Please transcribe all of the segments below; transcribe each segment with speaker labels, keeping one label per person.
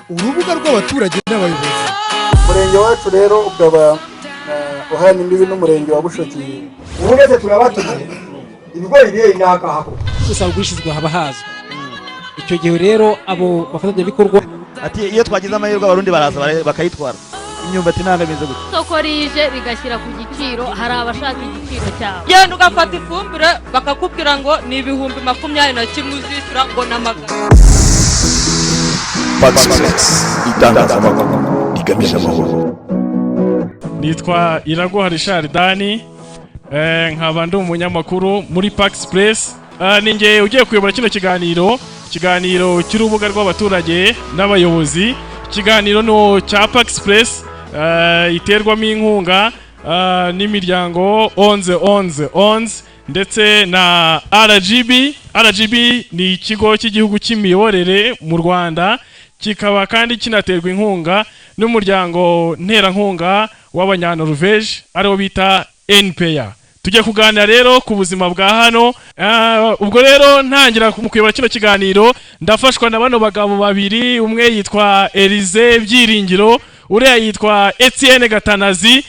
Speaker 1: Urubuga rw'abaturage n'abayobozi.
Speaker 2: Umurenge wacu rero ukaba uhana imbibi n'umurenge wa Bushoki.
Speaker 3: Ubu mwese turabatumiye, ibigori biri n'akaha.
Speaker 4: Gusa ugurishirizwa haba hazwi. Icyo gihe rero abo bafatanyabikorwa
Speaker 5: Ati iyo twagize amahirwe Abarundi baraza bakayitwara. Imyumbati ntabwo imeze gutya.
Speaker 6: Isoko rije rigashyira ku giciro, hari abashaka igiciro cyabo.
Speaker 7: Genda ugafata ifumbire, bakakubwira ngo ni 21,000 uzishyura, ngo ni amagana.
Speaker 8: Pax Press, itangazamakuru rigamije amahoro.
Speaker 9: Nitwa Iraguha Richard Dani, nkaba ndi umunyamakuru muri Pax Press. Ni njye ugiye kuyobora kino kiganiro, ikiganiro cy'urubuga rw'abaturage n'abayobozi, ikiganiro no cya Pax Press, iterwamo inkunga n'imiryango 11 11 11 ndetse na RGB. RGB ni ikigo cy'igihugu cy'imiyoborere mu Rwanda, kikaba kandi kinaterwa inkunga n'umuryango nterankunga w'Abanyanoruveje ariwo bita NPA. Tujya kuganira rero ku buzima bwa hano. Ubwo rero ntangira mu kuyobora kino kiganiro, ndafashwa na bano bagabo babiri: umwe yitwa Elize Byiringiro, uriya yitwa Etienne Gatanazi.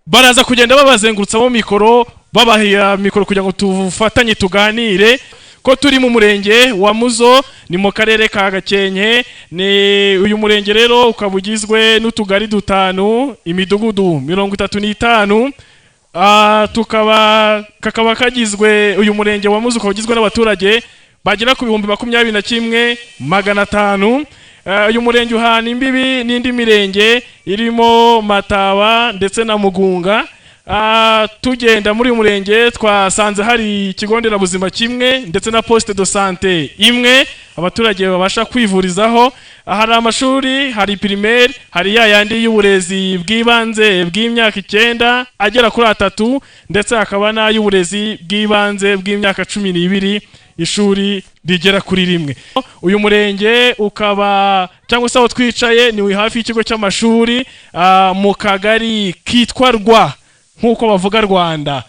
Speaker 9: Baraza kugenda babazengurutsamo mikoro, babaha mikoro kugira ngo tufatanye tuganire. Ko turi mu murenge wa Muzo, ni mu karere ka Gakenke. Ni uyu murenge rero ukaba ugizwe n'utugari dutanu, imidugudu 35. Tukaba kakaba kagizwe, uyu murenge wa Muzo ukaba ugizwe n'abaturage bagera ku 21,500. Uyu murenge uhana imbibi n'indi mirenge irimo Mataba ndetse na Mugunga. Tugenda muri uyu murenge twasanze hari ikigo nderabuzima kimwe ndetse na poste de santé imwe abaturage babasha kwivurizaho. Hari amashuri, hari primaire, hari ya yandi y'uburezi bw'ibanze bw'imyaka 9 agera kuri atatu, ndetse hakaba n'ay'uburezi bw'ibanze bw'imyaka 12, ishuri rigera kuri rimwe. Uyu murenge ukaba, cyangwa se aho twicaye ni hafi y'ikigo cy'amashuri, mu kagari kitwa Rwa, nk'uko bavuga Rwanda.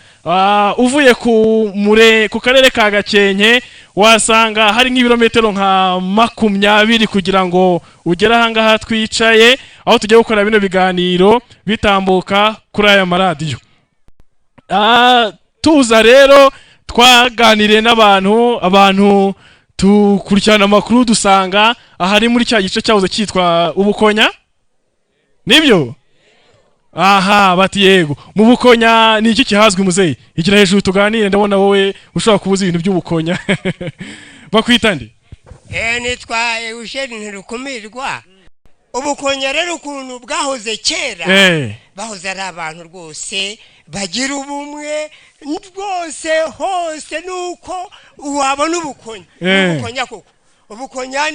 Speaker 9: Uvuye ku karere ka Gakenke wasanga hari nk'ibirometero nka 20 kugira ngo ugere ahangaha twicaye, aho tugiye gukora bino biganiro bitambuka kuri aya maradiyo. Tuza rero twaganiriye n'abantu, abantu tukurikirana amakuru, dusanga ahari muri cya gice cyahoze cyitwa Ubukonya. Nibyo? Aha bati yego. Mu Bukonya ni iki kihazwi? Muzeyi, igira hejuru tuganire, ndabona wowe ushobora kubuza ibintu by'Ubukonya. Bakwita nde?
Speaker 10: Nitwa Eugene Ntirukumirwa. Ubukonya rero ukuntu bwahoze kera, bahoze ari abantu rwose bagira ubumwe rwose hose, nuko wabona Ubukonya. Ubukonya koko, Ubukonya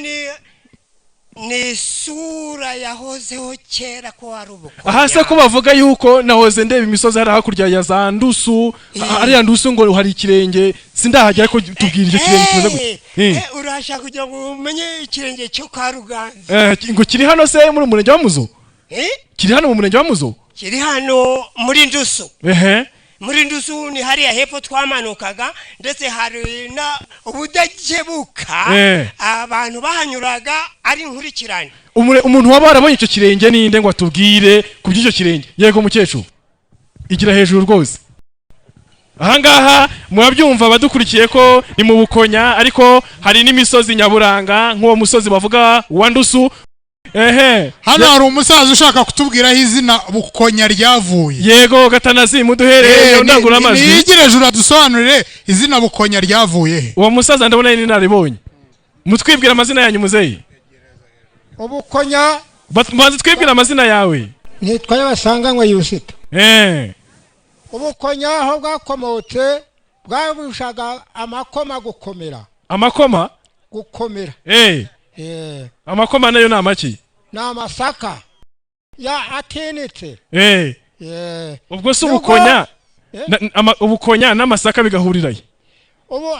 Speaker 10: ni isura yahozeho kera ko ari Ubukonya.
Speaker 9: Aha se ko bavuga yuko, nahoze ndeba imisozi hari hakurya ya za Ndusu, hariya Ndusu ngo hari ikirenge, sindahagera, ariko tubwira icyo kirenge kimeze gute?
Speaker 10: Urashaka kugira ngo umenye ikirenge cyo kwa Ruganzu?
Speaker 9: Ngo kiri hano se muri murenge wa Muzo? Kiri hano mu murenge wa Muzo?
Speaker 10: Kiri hano muri Ndusu. Muri Ndusu ni hariya hepfo twamanukaga, ndetse hari na ubudakebuka, abantu bahanyuraga ari inkurikirane.
Speaker 9: Umuntu waba warabonye icyo kirenge ninde ngo atubwire ku by'icyo kirenge? Yego mukecuru, igira hejuru rwose. Ahangaha murabyumva abadukurikiye ko ni mu Bukonya, ariko hari n'imisozi nyaburanga nk'uwo musozi bavuga wa Ndusu. Ehe.
Speaker 1: Hano hari umusaza ushaka kutubwira aho izina Bukonya ryavuye.
Speaker 9: Yego Gatanazi, muduhereye indangururamajwi.
Speaker 1: Niyigire hejuru adusobanurire izina Bukonya ryavuye he.
Speaker 9: Uwo musaza ndabona yari naribonye. Mutwibwira amazina yanyu, muzeyi.
Speaker 11: Ubukonya.
Speaker 9: Banza twibwira amazina yawe.
Speaker 11: Nitwa Y'abasanganywe Yusita. Ubukonya aho bwakomotse, bwabushaga amakoma gukomera.
Speaker 9: Amakoma?
Speaker 11: Gukomera.
Speaker 9: Amakoma nayo ni amaki?
Speaker 11: Ni amasaka ya atinitse.
Speaker 9: Ubwo se Ubukonya Ubukonya n'amasaka bigahuriraye?
Speaker 11: Ubu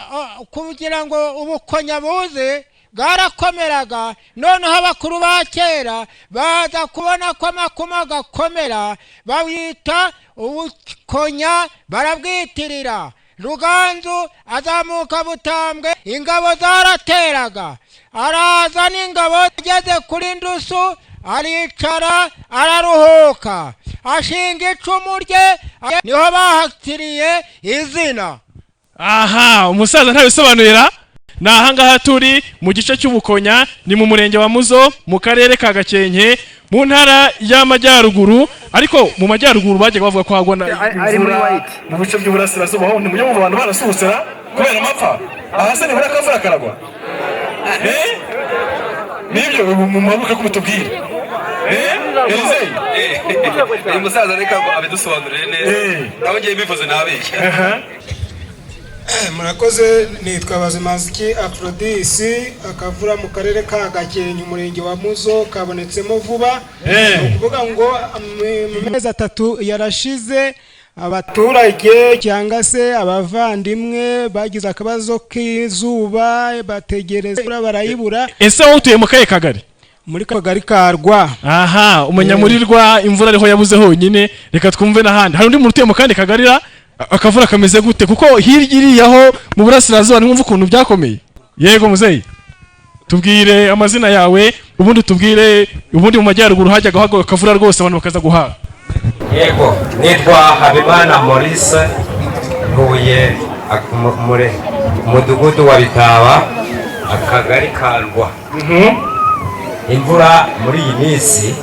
Speaker 11: kugira ngo Ubukonya buze, bwarakomeraga, noneho abakuru ba kera baza kubona ko amakoma gakomera, bawita Ubukonya, barabwitirira. Ruganzu azamuka Butambwe, ingabo zarateraga, araza n'ingabo ageze kuri Ndusu aricara araruhuka, ashinga icumu rye, niho bahatiriye izina.
Speaker 9: Aha umusaza ntabisobanurira. Ni ahangaha turi mu gice cy'Ubukonya, ni mu murenge wa Muzo, mu karere ka Gakenke, mu ntara y'Amajyaruguru. Ariko mu majyaruguru bajyaga bavuga ko hagwa imvura mu bice by'uburasirazuba. Ho ntimujya mumva abantu barasuhutse kubera amapfa? Aha se nibura akavura karagwa? Nibyo mumabuka ko mutubwira. Elizeye,
Speaker 12: uyu musaza reka abidusobanurire neza, nawe ngiye mbivuze nabeshya.
Speaker 13: Murakoze, nitwa Bazimaziki Aphrodisi. Akavura mu karere ka Gakenke, umurenge wa Muzo, kabonetsemo vuba. Ni ukuvuga ngo mu mezi 3 yarashize, abaturage cyangwa se abavandimwe bagize akabazo k'izuba, bategereza barayibura.
Speaker 9: Ese wowe utuye mu kahe kagari?
Speaker 13: Muri kagari ka Rwa.
Speaker 9: Aha umenya muri Rwa imvura ariho yabuze honyine. Reka twumve n'ahandi. Hari undi muntu utuye mu kandi kagari ra? Akavura kameze gute? Kuko hirya iriya ho mu burasirazuba ntimwumva ukuntu byakomeye. Yego muzeyi, tubwire amazina yawe, ubundi tubwire ubundi mu majyaruguru hajyaga hagwa akavura rwose abantu bakaza guhaha.
Speaker 14: Yego, nitwa Habimana Maurice, ntuye mudugudu wa Bitaba, akagari ka Rwa. Imvura muri iyi minsi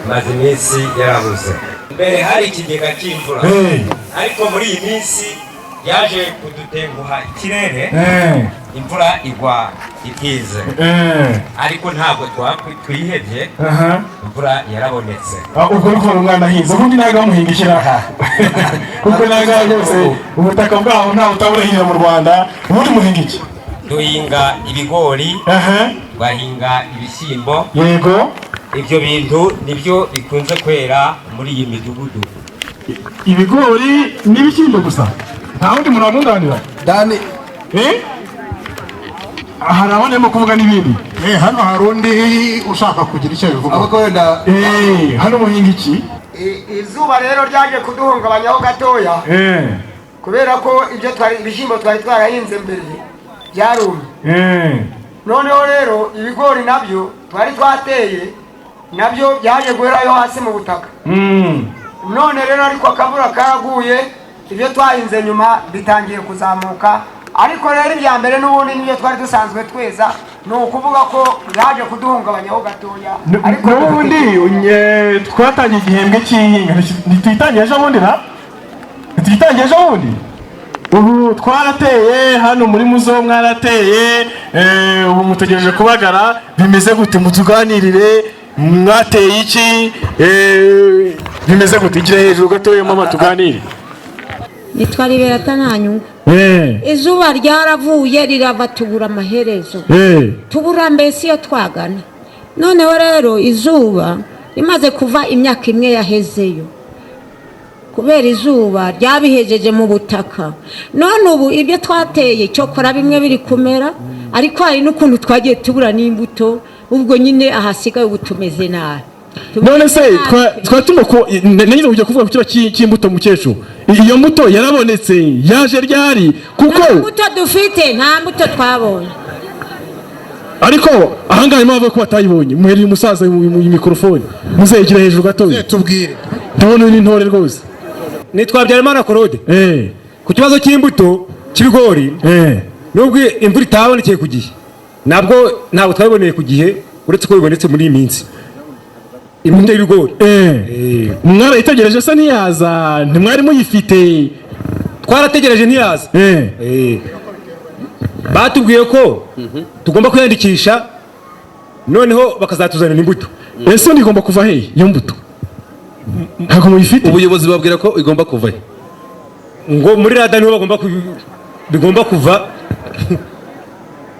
Speaker 14: maze iminsi yarabuze. Mbere hari ikigega cy'imvura, ariko muri iyi minsi yaje kudutenguha ikirere, imvura igwa itinze, ariko ntabwo twihebye, imvura yarabonetse.
Speaker 9: Ubwo ni ukuntu umwana ahinze, ubundi ntabwo bamuhinga ishyiraha, kuko ntabwo rwose ubutaka bwaho ntawe utaburahinga mu Rwanda. Ubundi muhinga iki?
Speaker 14: Duhinga ibigori, bahinga ibishyimbo.
Speaker 9: Yego.
Speaker 14: Ibyo bintu nibyo bikunze kwera muri iyi midugudu.
Speaker 9: Ibigori n'ibishyimbo gusa, nta wundi muntu wamwunganira?
Speaker 2: Dani.
Speaker 9: Hari abonemo kuvuga n'ibindi.
Speaker 2: Hano hari undi ushaka kugira icyo abivugaho.
Speaker 9: Hano muhinga iki?
Speaker 3: Izuba rero ryaje kuduhungabanyaho gatoya, kubera ko ibyo twari ibishyimbo twari twarahinze mbere byarumye. Noneho rero ibigori nabyo twari twateye nabyo byaje guherayo hasi mu butaka. None rero ariko akavura karaguye, ibyo twahinze nyuma bitangiye kuzamuka. Ariko rero ibya mbere n'ubundi nibyo twari dusanzwe tweza, ni ukuvuga ko byaje kuduhungabanyaho gatoya.
Speaker 9: Ariko n'ubundi twatangiye igihembwe cy'ihinga, ntituyitangiye ejo bundi ra? Ntituyitangiye ejo bundi? Ubu twarateye hano muri Muzo, mwarateye, ubu mutegereje kubagara. Bimeze gute? Mutuganirire, mwateye iki? Bimeze gute? Igira hejuru gatoya mama tuganire.
Speaker 15: Nitwa Liberata Ntanyungu. Izuba ryaravuye rirava, tubura amaherezo, tubura mbese iyo twagana. Noneho rero izuba rimaze kuva, imyaka imwe yahezeyo kubera izuba ryabihejeje mu butaka. None ubu ibyo twateye cyokora bimwe biri kumera, ariko hari n'ukuntu twagiye tubura n'imbuto. Ubwo nyine ahasigaye ubu tumeze nabi.
Speaker 9: None se twatuma nagize kujya kuvuga ku kibazo cy'imbuto, mukecuru. Iyo mbuto yarabonetse, yaje ryari? Kuko
Speaker 15: nta mbuto dufite, nta mbuto twabonye.
Speaker 9: Ariko ahangaha harimo abavuga ko batayibonye. Muhereye umusaza mikorofone, muzegira hejuru gatoya
Speaker 2: tubwire.
Speaker 9: Ndabona ni intore rwose.
Speaker 3: Nitwa Habyarimana Claude. Ku kibazo cy'imbuto cy'ibigori, nubwo imvura itabonekeye ku gihe, nabwo ntabwo twabiboneye ku gihe, uretse ko bibonetse muri iyi minsi imbuto y'ibigori.
Speaker 9: Mwarayitegereje se ntiyaza? Ntimwari muyifite?
Speaker 3: Twarategereje ntiyaza. Batubwiye ko tugomba kwiyandikisha, noneho bakazatuzanira imbuto.
Speaker 9: Ese igomba kuva hehe iyo mbuto? Ntabwo muyifite?
Speaker 12: Ubuyobozi babwira ko igomba kuva he?
Speaker 3: Ngo muri rada niho bagomba bigomba kuva.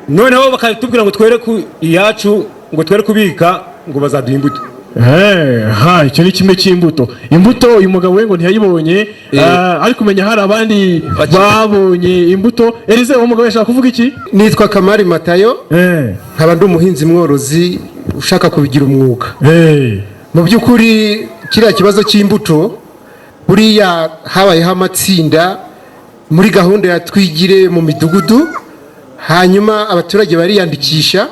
Speaker 3: Noneho bakatubwira ngo twere ku iyacu, ngo twere kubika, ngo bazaduha imbuto.
Speaker 9: Ha, icyo ni kimwe cy'imbuto. Imbuto uyu mugabo we ngo ntiyayibonye, ariko umenya hari abandi babonye imbuto. Elize, uwo mugabo yashaka kuvuga iki?
Speaker 16: Nitwa Kamari Matayo, nkaba ndi umuhinzi mworozi ushaka kubigira umwuga. Mu by'ukuri kiriya kibazo cy'imbuto, buriya habayeho amatsinda Muri gahunda ya Twigire mu midugudu, hanyuma abaturage bariyandikisha.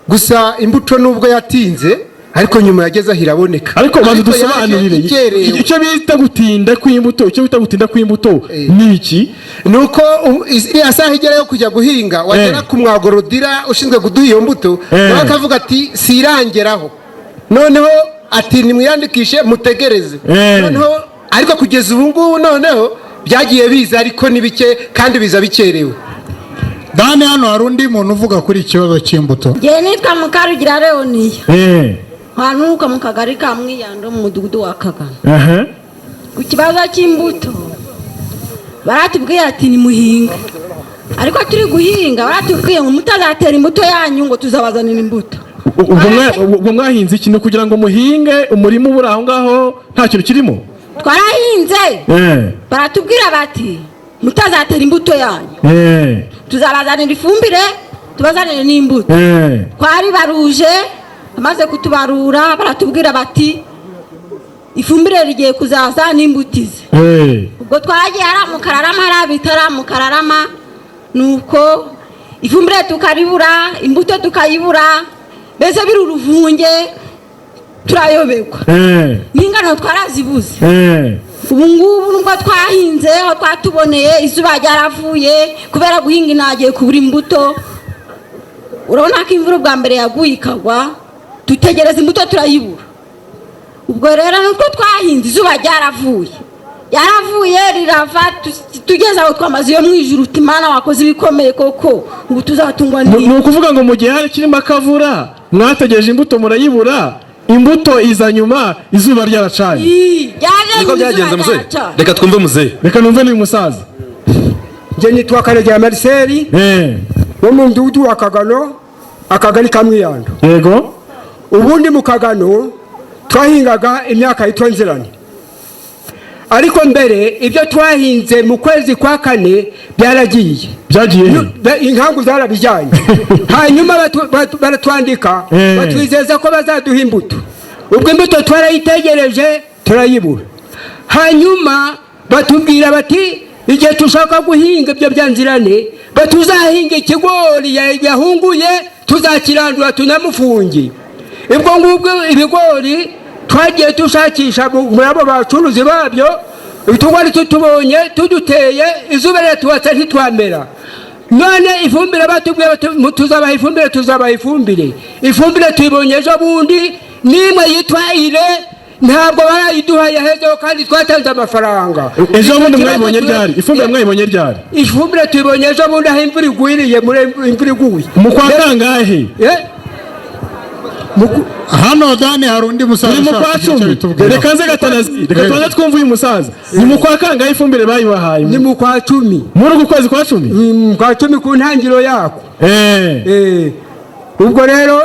Speaker 16: Gusa imbuto nubwo yatinze, ariko nyuma yageze aho iraboneka.
Speaker 9: Ariko banza
Speaker 16: Ariko yaje
Speaker 9: dusobanurire
Speaker 16: ikerewe.
Speaker 9: Icyo bita gutinda kw'imbuto ni iki?
Speaker 16: Ni uko iriya saha igera yo kujya guhinga, wagera ku mwagorodira ushinzwe kuduha iyo mbuto, nawe akavuga ati sirangeraho. Noneho ati nimwiyandikishe mutegereze. Noneho ariko kugeza ubu ngubu noneho byagiye biza, ariko ni bike kandi biza bikerewe.
Speaker 1: Dani, hano hari undi muntu uvuga kuri iki kibazo cy'imbuto.
Speaker 15: Ngewe nitwa Mukarugira Leoniya, nturuka mu kagari ka Mwiyando, mu mudugudu wa Kagano. Ku kibazo cy'imbuto, baratubwiye ati nimuhinga, ariko turi guhinga baratubwiye ngo mutazatera imbuto yanyu, ngo tuzabazanira imbuto.
Speaker 9: Ubwo mwahinze iki? Ni ukugira ngo muhinge umurima uburi aho ngaho nta kintu kirimo?
Speaker 15: Twarahinze, baratubwira bati mutazatera imbuto yanyu, tuzabazanira ifumbire, tubazanire n'imbuto. Twaribaruje, bamaze kutubarura baratubwira bati ifumbire rigiye kuzaza n'imbuto ize. Ubwo twagiye hariya mu Kararama, hariya bita hariya mu Kararama, nuko ifumbire tukaribura, imbuto tukayibura, mbese biri uruvunge, turayoberwa n'ingano twarazibuze. Ubu ngubu nubwo twahinze aho twatuboneye, izuba ryaravuye kubera guhinga inagiye kubura imbuto. Urabona ko imvura ubwa mbere yaguye ikagwa, dutegereza imbuto turayibura. Ubwo rero nubwo twahinze, izuba ryaravuye rirava, tugeze aho twamaze iyo mu ijuru uti Mana wakoze ibikomeye koko, ubu tuzatungwa
Speaker 9: Ni ukuvuga ngo mu gihe hari kirimo akavura mwategereje imbuto murayibura, imbuto iza nyuma izuba ryaracanye.
Speaker 15: Ryaje.
Speaker 12: Niko
Speaker 15: nyuma
Speaker 12: byagenze,
Speaker 15: izuba
Speaker 12: muzehe.
Speaker 15: ryaracanye.
Speaker 12: Reka twumve muzehe.
Speaker 9: Reka numve n'uyu musaza.
Speaker 3: Njye nitwa Karegeya Marcel wo mu mudugudu wa Kagano, akagari ka Mwiyando. Ubundi mu Kagano twahingaga imyaka yitwa nzirane, ariko mbere ibyo twahinze mu kwezi kwa kane byaragiye.
Speaker 9: Byagiye he?
Speaker 3: Inkangu zarabijyanye. Hanyuma baratwandika, batwizeza ko bazaduha imbuto. Ubwo imbuto twarayitegereje turayibura. Hanyuma batubwira bati igihe dushaka guhinga ibyo bya nzirane, batuzahinga ikigori yahunguye, tuzakirandura tunamufunge. Ubwo ngubwo ibigori twagiye dushakisha muri abo bacuruzi babyo, utugori tutubonye tuduteye, izuba riratubatse ntitwamera. None ifumbire batubwiye bati, tuzabaha ifumbire, tuzabaha ifumbire, ifumbire tuyibonye ejo bundi, n'imwe yitwa ire ntabwo barayiduha yahezeho kandi twatanze amafaranga.
Speaker 9: Ejo bundi mwayibonye ryari ifumbire? Mwayibonye ryari?
Speaker 3: Ifumbire tuyibonye ejo bundi aho imvura igwiriye, muri imvura iguye.
Speaker 9: Mu kwa kangahe?
Speaker 1: Hano Dani hari undi musaza
Speaker 9: Ni mu
Speaker 1: ushaka
Speaker 9: kwa
Speaker 1: kugira icyo
Speaker 9: 10.
Speaker 1: abitubwiraho.
Speaker 9: Reka nze Gatanazi, reka tubanze twumve uyu musaza. Ni mu kwa kangahe ifumbire bayibahaye?
Speaker 3: Ni mu kwa 10.
Speaker 9: Muri uku kwezi kwa 10?
Speaker 3: Mu kwa 10 ku ntangiriro yako. Ubwo rero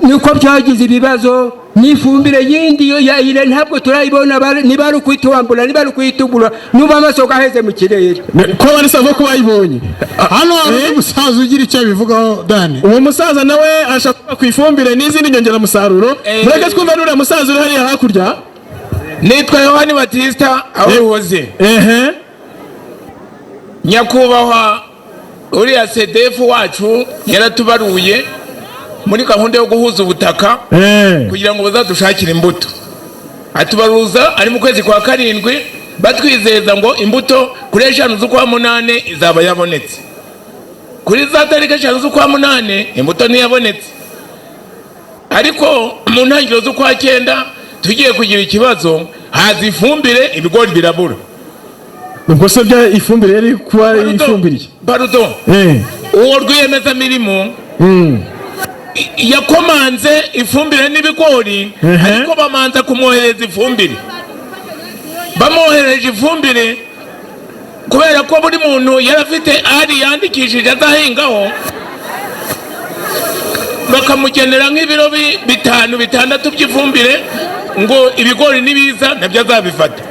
Speaker 3: niko byagize ibibazo n'ifumbire yindi yo ya ire ntabwo turayibona, niba ari ukuyituwambura, niba ari ukuyitugura, nuba amasoko aheze mu kirere.
Speaker 9: Ko bari savo ko bayibonye.
Speaker 1: Hano hari undi musaza ugira icyo abivugaho, Dani.
Speaker 9: Uwo musaza nawe ashaka kuvuga ku ifumbire n'izindi nyongeramusaruro. Mureke twumve n'uriya musaza uri hariya hakurya.
Speaker 17: Nitwa Yohani Batista aho ruhoze. Nyakubahwa uriya CDF wacu yaratubaruye muri gahunda yo guhuza ubutaka kugira ngo bazadushakire imbuto. Atubaruza ari mu kwezi kwa 7, batwizeza ngo imbuto kuri 5 z'ukwa 8 izaba yabonetse. Kuri za tariki 5 z'ukwa 8 imbuto ntiyabonetse, ariko mu ntangiriro z'ukwa 9 tugiye kugira ikibazo, haza ifumbire, ibigori birabura.
Speaker 9: Ubwo se bya ifumbire yari kuba ifumbiriye?
Speaker 17: Pardon, uwo rwiyemezamirimo yakomanze ifumbire n'ibigori, ariko bamanza kumwohereza ifumbire. Bamwohereje ifumbire, kubera ko buri muntu yari afite ari yandikishije azahingaho, bakamugenera nk'ibiro 5 6 by'ifumbire ngo ibigori nibiza nabyo azabifata.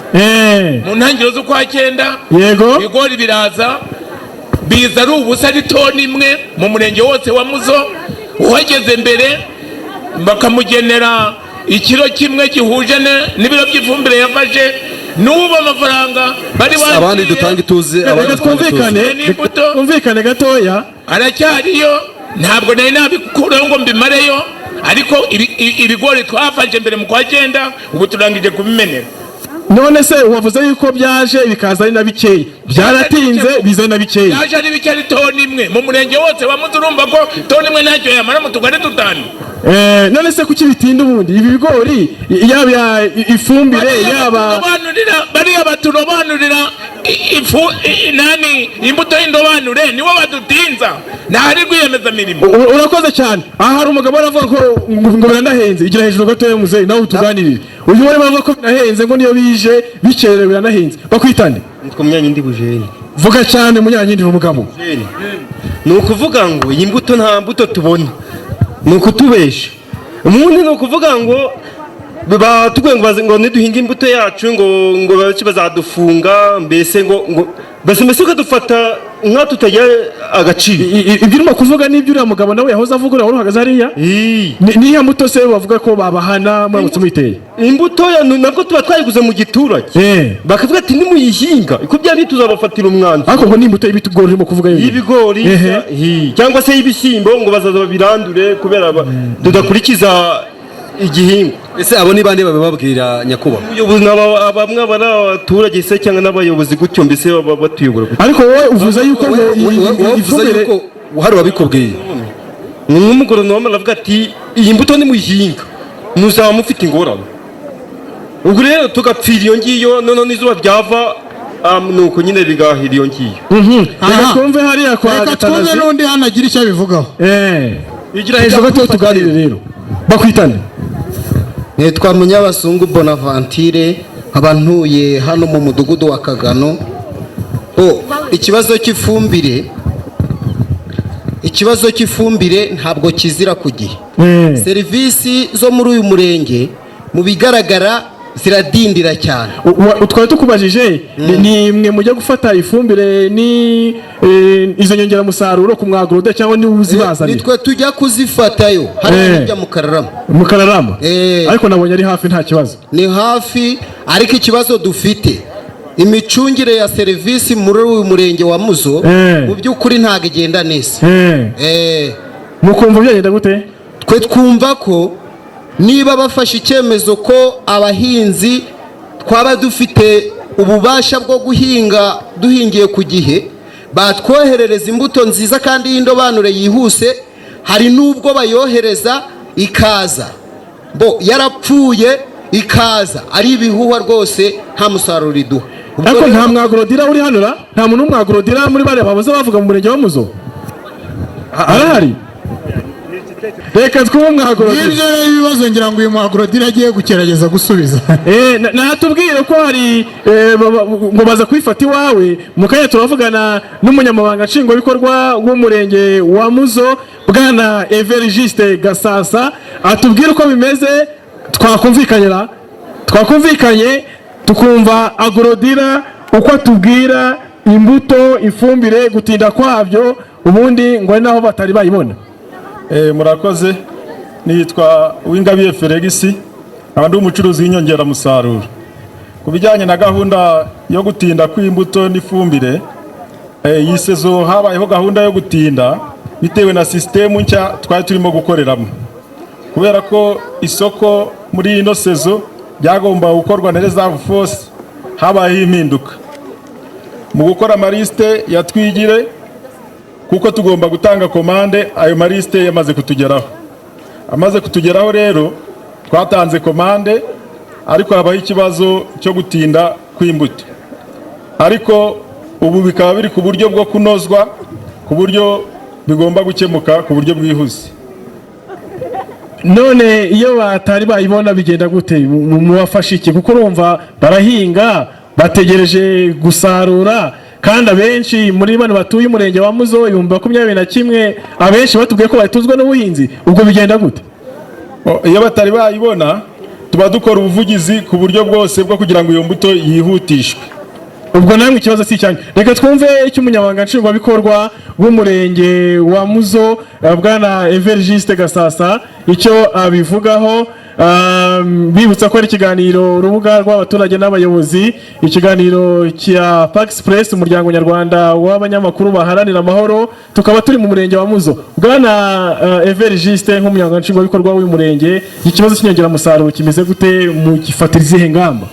Speaker 17: Mu ntangiriro z'ukwa 9 ibigori biraza, biza ari ubusa, ari toni imwe mu murenge wose wa Muzo. Uhageze mbere bakamugenera ikiro kimwe gihuje n'ibiro by'ifumbire yafashe. N'ubu amafaranga bari baciye.
Speaker 18: Abandi dutange ituze, abandi
Speaker 9: Reka
Speaker 18: dutange ituze.
Speaker 9: twumvikane, twumvikane gatoya.
Speaker 17: Aracyariyo, ntabwo nari nabikuraho ngo mbimareyo, ariko ibigori twafashe mbere mu kwa cyenda, ubu turangije kubimenera.
Speaker 9: None se wavuze yuko byaje bikaza ari na bikeya, byaratinze biza na bikeya?
Speaker 17: Byaje ari bike, ari toni 1 mu murenge wose wa Muzi. Urumva ko toni 1 ntacyo yamara mu tugari dutanu.
Speaker 9: None se kuki bitinda ubundi ibi bigori, yaba ifumbire, yaba
Speaker 17: Bariya baturobanurira ifu, nani, imbuto y'indobanure, nibo badutinza, ntahari rwiyemezamirimo.
Speaker 9: Urakoze cyane. Aha hari umugabo aravuga ko ngo biranahenze. Igira hejuru gatoya muzehe, nawe utuganirire. Uyu wari bavuga ko binahenze, ngo niyo bije bikerewe biranahenze. Bakwitane?
Speaker 19: Nitwa Munyankindi Bujeni.
Speaker 9: Vuga cyane Munyankindi, uri umugabo.
Speaker 19: Ni ukuvuga ngo iyi mbuto, nta mbuto tubona, ni ukutubesha ubundi. Ni ukuvuga ngo batubwiye ngo ngo niduhinga imbuto yacu ngo bace bazadufunga, mbese ngo mbese ukadufata nka tutagira agaciro.
Speaker 9: Ibyo urimo kuvuga n'ibyo uriya mugabo nawe yahoze avuga, uriya wari uhagaze hariya. Niya mbuto se bavuga ko babahana muramutse muyiteye?
Speaker 19: Imbuto ya nabwo tuba twayiguze mu giturage, bakavuga ati nimuyihinga uko byari tuzabafatira umwanzuro.
Speaker 9: Ariko ngo ni imbuto y'ibigori urimo kuvuga yo?
Speaker 19: Y'ibigori cyangwa se y'ibishyimbo, ngo bazaza babirandure kubera tudakurikiza igihingwa.
Speaker 18: Ese abo ni bande babibabwira, nyakubahwa?
Speaker 19: Ubuyobozi, bamwe aba ari abaturage se cyangwa n'abayobozi gutyo, mbese baba batuyobora gutyo.
Speaker 9: Ariko wowe uvuze yuko ngo
Speaker 18: Wowe uvuze
Speaker 9: ifumbire
Speaker 18: yuko hari uwabikubwiye?
Speaker 19: Ni nk'umugoronome, aravuga ati iyi mbuto nimuyihinga muzaba mufite ingorane. Ubwo rero tugapfira iyo ngiyo, noneho n'izuba ryava, nuko nyine bigahira iyo ngiyo.
Speaker 9: Reka twumve hariya kwa
Speaker 1: Reka twumve
Speaker 9: Gatanazi.
Speaker 1: n'undi hano agira icyo abivugaho.
Speaker 9: Igira hejuru gato tuganire rero. Bakwitane?
Speaker 20: Nitwa Munyabasungu Bonaventure, nkaba ntuye hano mu mudugudu wa Kagano. O ikibazo cy'ifumbire ntabwo kizira ku gihe. Serivisi zo muri uyu murenge mu bigaragara ziradindira cyane.
Speaker 9: Twari tukubajije, ni mwe mujya gufata ifumbire ni izo nyongeramusaruro ku mwagoroda cyangwa ni uzibazanira?
Speaker 20: Nitwe tujya kuzifatayo hariya hirya mu Kararama.
Speaker 9: Mu Kararama. Ariko nabonye ari hafi, nta kibazo.
Speaker 20: Ni hafi, ariko ikibazo dufite, imicungire ya serivisi muri uyu murenge wa Muzo mu by'ukuri ntabwo igenda neza.
Speaker 9: Mukumva byagenda gute?
Speaker 20: Twe twumva ko niba bafashe icyemezo ko abahinzi twaba dufite ububasha bwo guhinga duhingiye ku gihe, batwoherereza imbuto nziza kandi y'indobanure yihuse. Hari n'ubwo bayohereza ikaza bo yarapfuye, ikaza ari ibihuhwa rwose, nta musaruro iduha. Ubwo
Speaker 9: Ariko
Speaker 20: rero-
Speaker 9: nta mwagorodira uri hano ra? Nta muntu w'umwagorodira muri bariya bahoze bavuga mu murenge wa Muzo arahari? Reka twumve umwagorodira.
Speaker 1: Ngibyo rero ibibazo ngira ngo uyu muagorodira agiye kugerageza gusubiza.
Speaker 9: Natubwire ko hari ngo baza kwifata iwawe. Mu kanya turavugana n'umunyamabanga nshingwabikorwa w'umurenge wa Muzo, bwana Everigiste Gasasa, atubwire uko bimeze. Twakumvikanye ra? Twakumvikanye, tukumva agorodira uko atubwira imbuto, ifumbire, gutinda kwabyo, ubundi ngo ari naho batari bayibona.
Speaker 21: Murakoze. Nitwa Uwingabiye Felix, nkaba ndi umucuruzi w'inyongeramusaruro. Ku bijyanye na gahunda yo gutinda kw'imbuto n'ifumbire, iyi saison habayeho gahunda yo gutinda bitewe na sisitemu nshya twari turimo gukoreramo, kubera ko isoko muri ino saison byagomba gukorwa na reserve force. Habayeho impinduka mu gukora amarisite ya twigire, kuko tugomba gutanga komande ayo marisite yamaze kutugeraho. Amaze kutugeraho rero twatanze komande, ariko habaho ikibazo cyo gutinda kw'imbuto, ariko ubu bikaba biri ku buryo bwo kunozwa, ku buryo bigomba gukemuka ku buryo bwihuse.
Speaker 9: None iyo batari bayibona bigenda gute? Mubafasha iki? Kuko urumva barahinga, bategereje gusarura, kandi abenshi muri bano batuye umurenge wa Muzo, 21,000, abenshi batubwiye ko batuzwe n'ubuhinzi. Ubwo bigenda gute?
Speaker 21: Iyo batari bayibona tuba dukora ubuvugizi ku buryo bwose bwo kugira ngo iyo mbuto yihutishwe.
Speaker 9: Ubwo namwe ikibazo si icyanyu. Reka twumve icyo umunyamabanga nshingwabikorwa w'umurenge wa Muzo, bwana Evergiste Gasasa, icyo abivugaho. Bibutsa ko ari ikiganiro urubuga rw'abaturage n'abayobozi, ikiganiro cya Pax Press, umuryango nyarwanda w'abanyamakuru baharanira amahoro. Tukaba turi mu murenge wa Muzo. Bwana Evergiste, nk'umunyamabanga nshingwabikorwa w'uyu murenge, ikibazo cy'inyongeramusaruro kimeze gute? Mu gifatira izihe ngamba?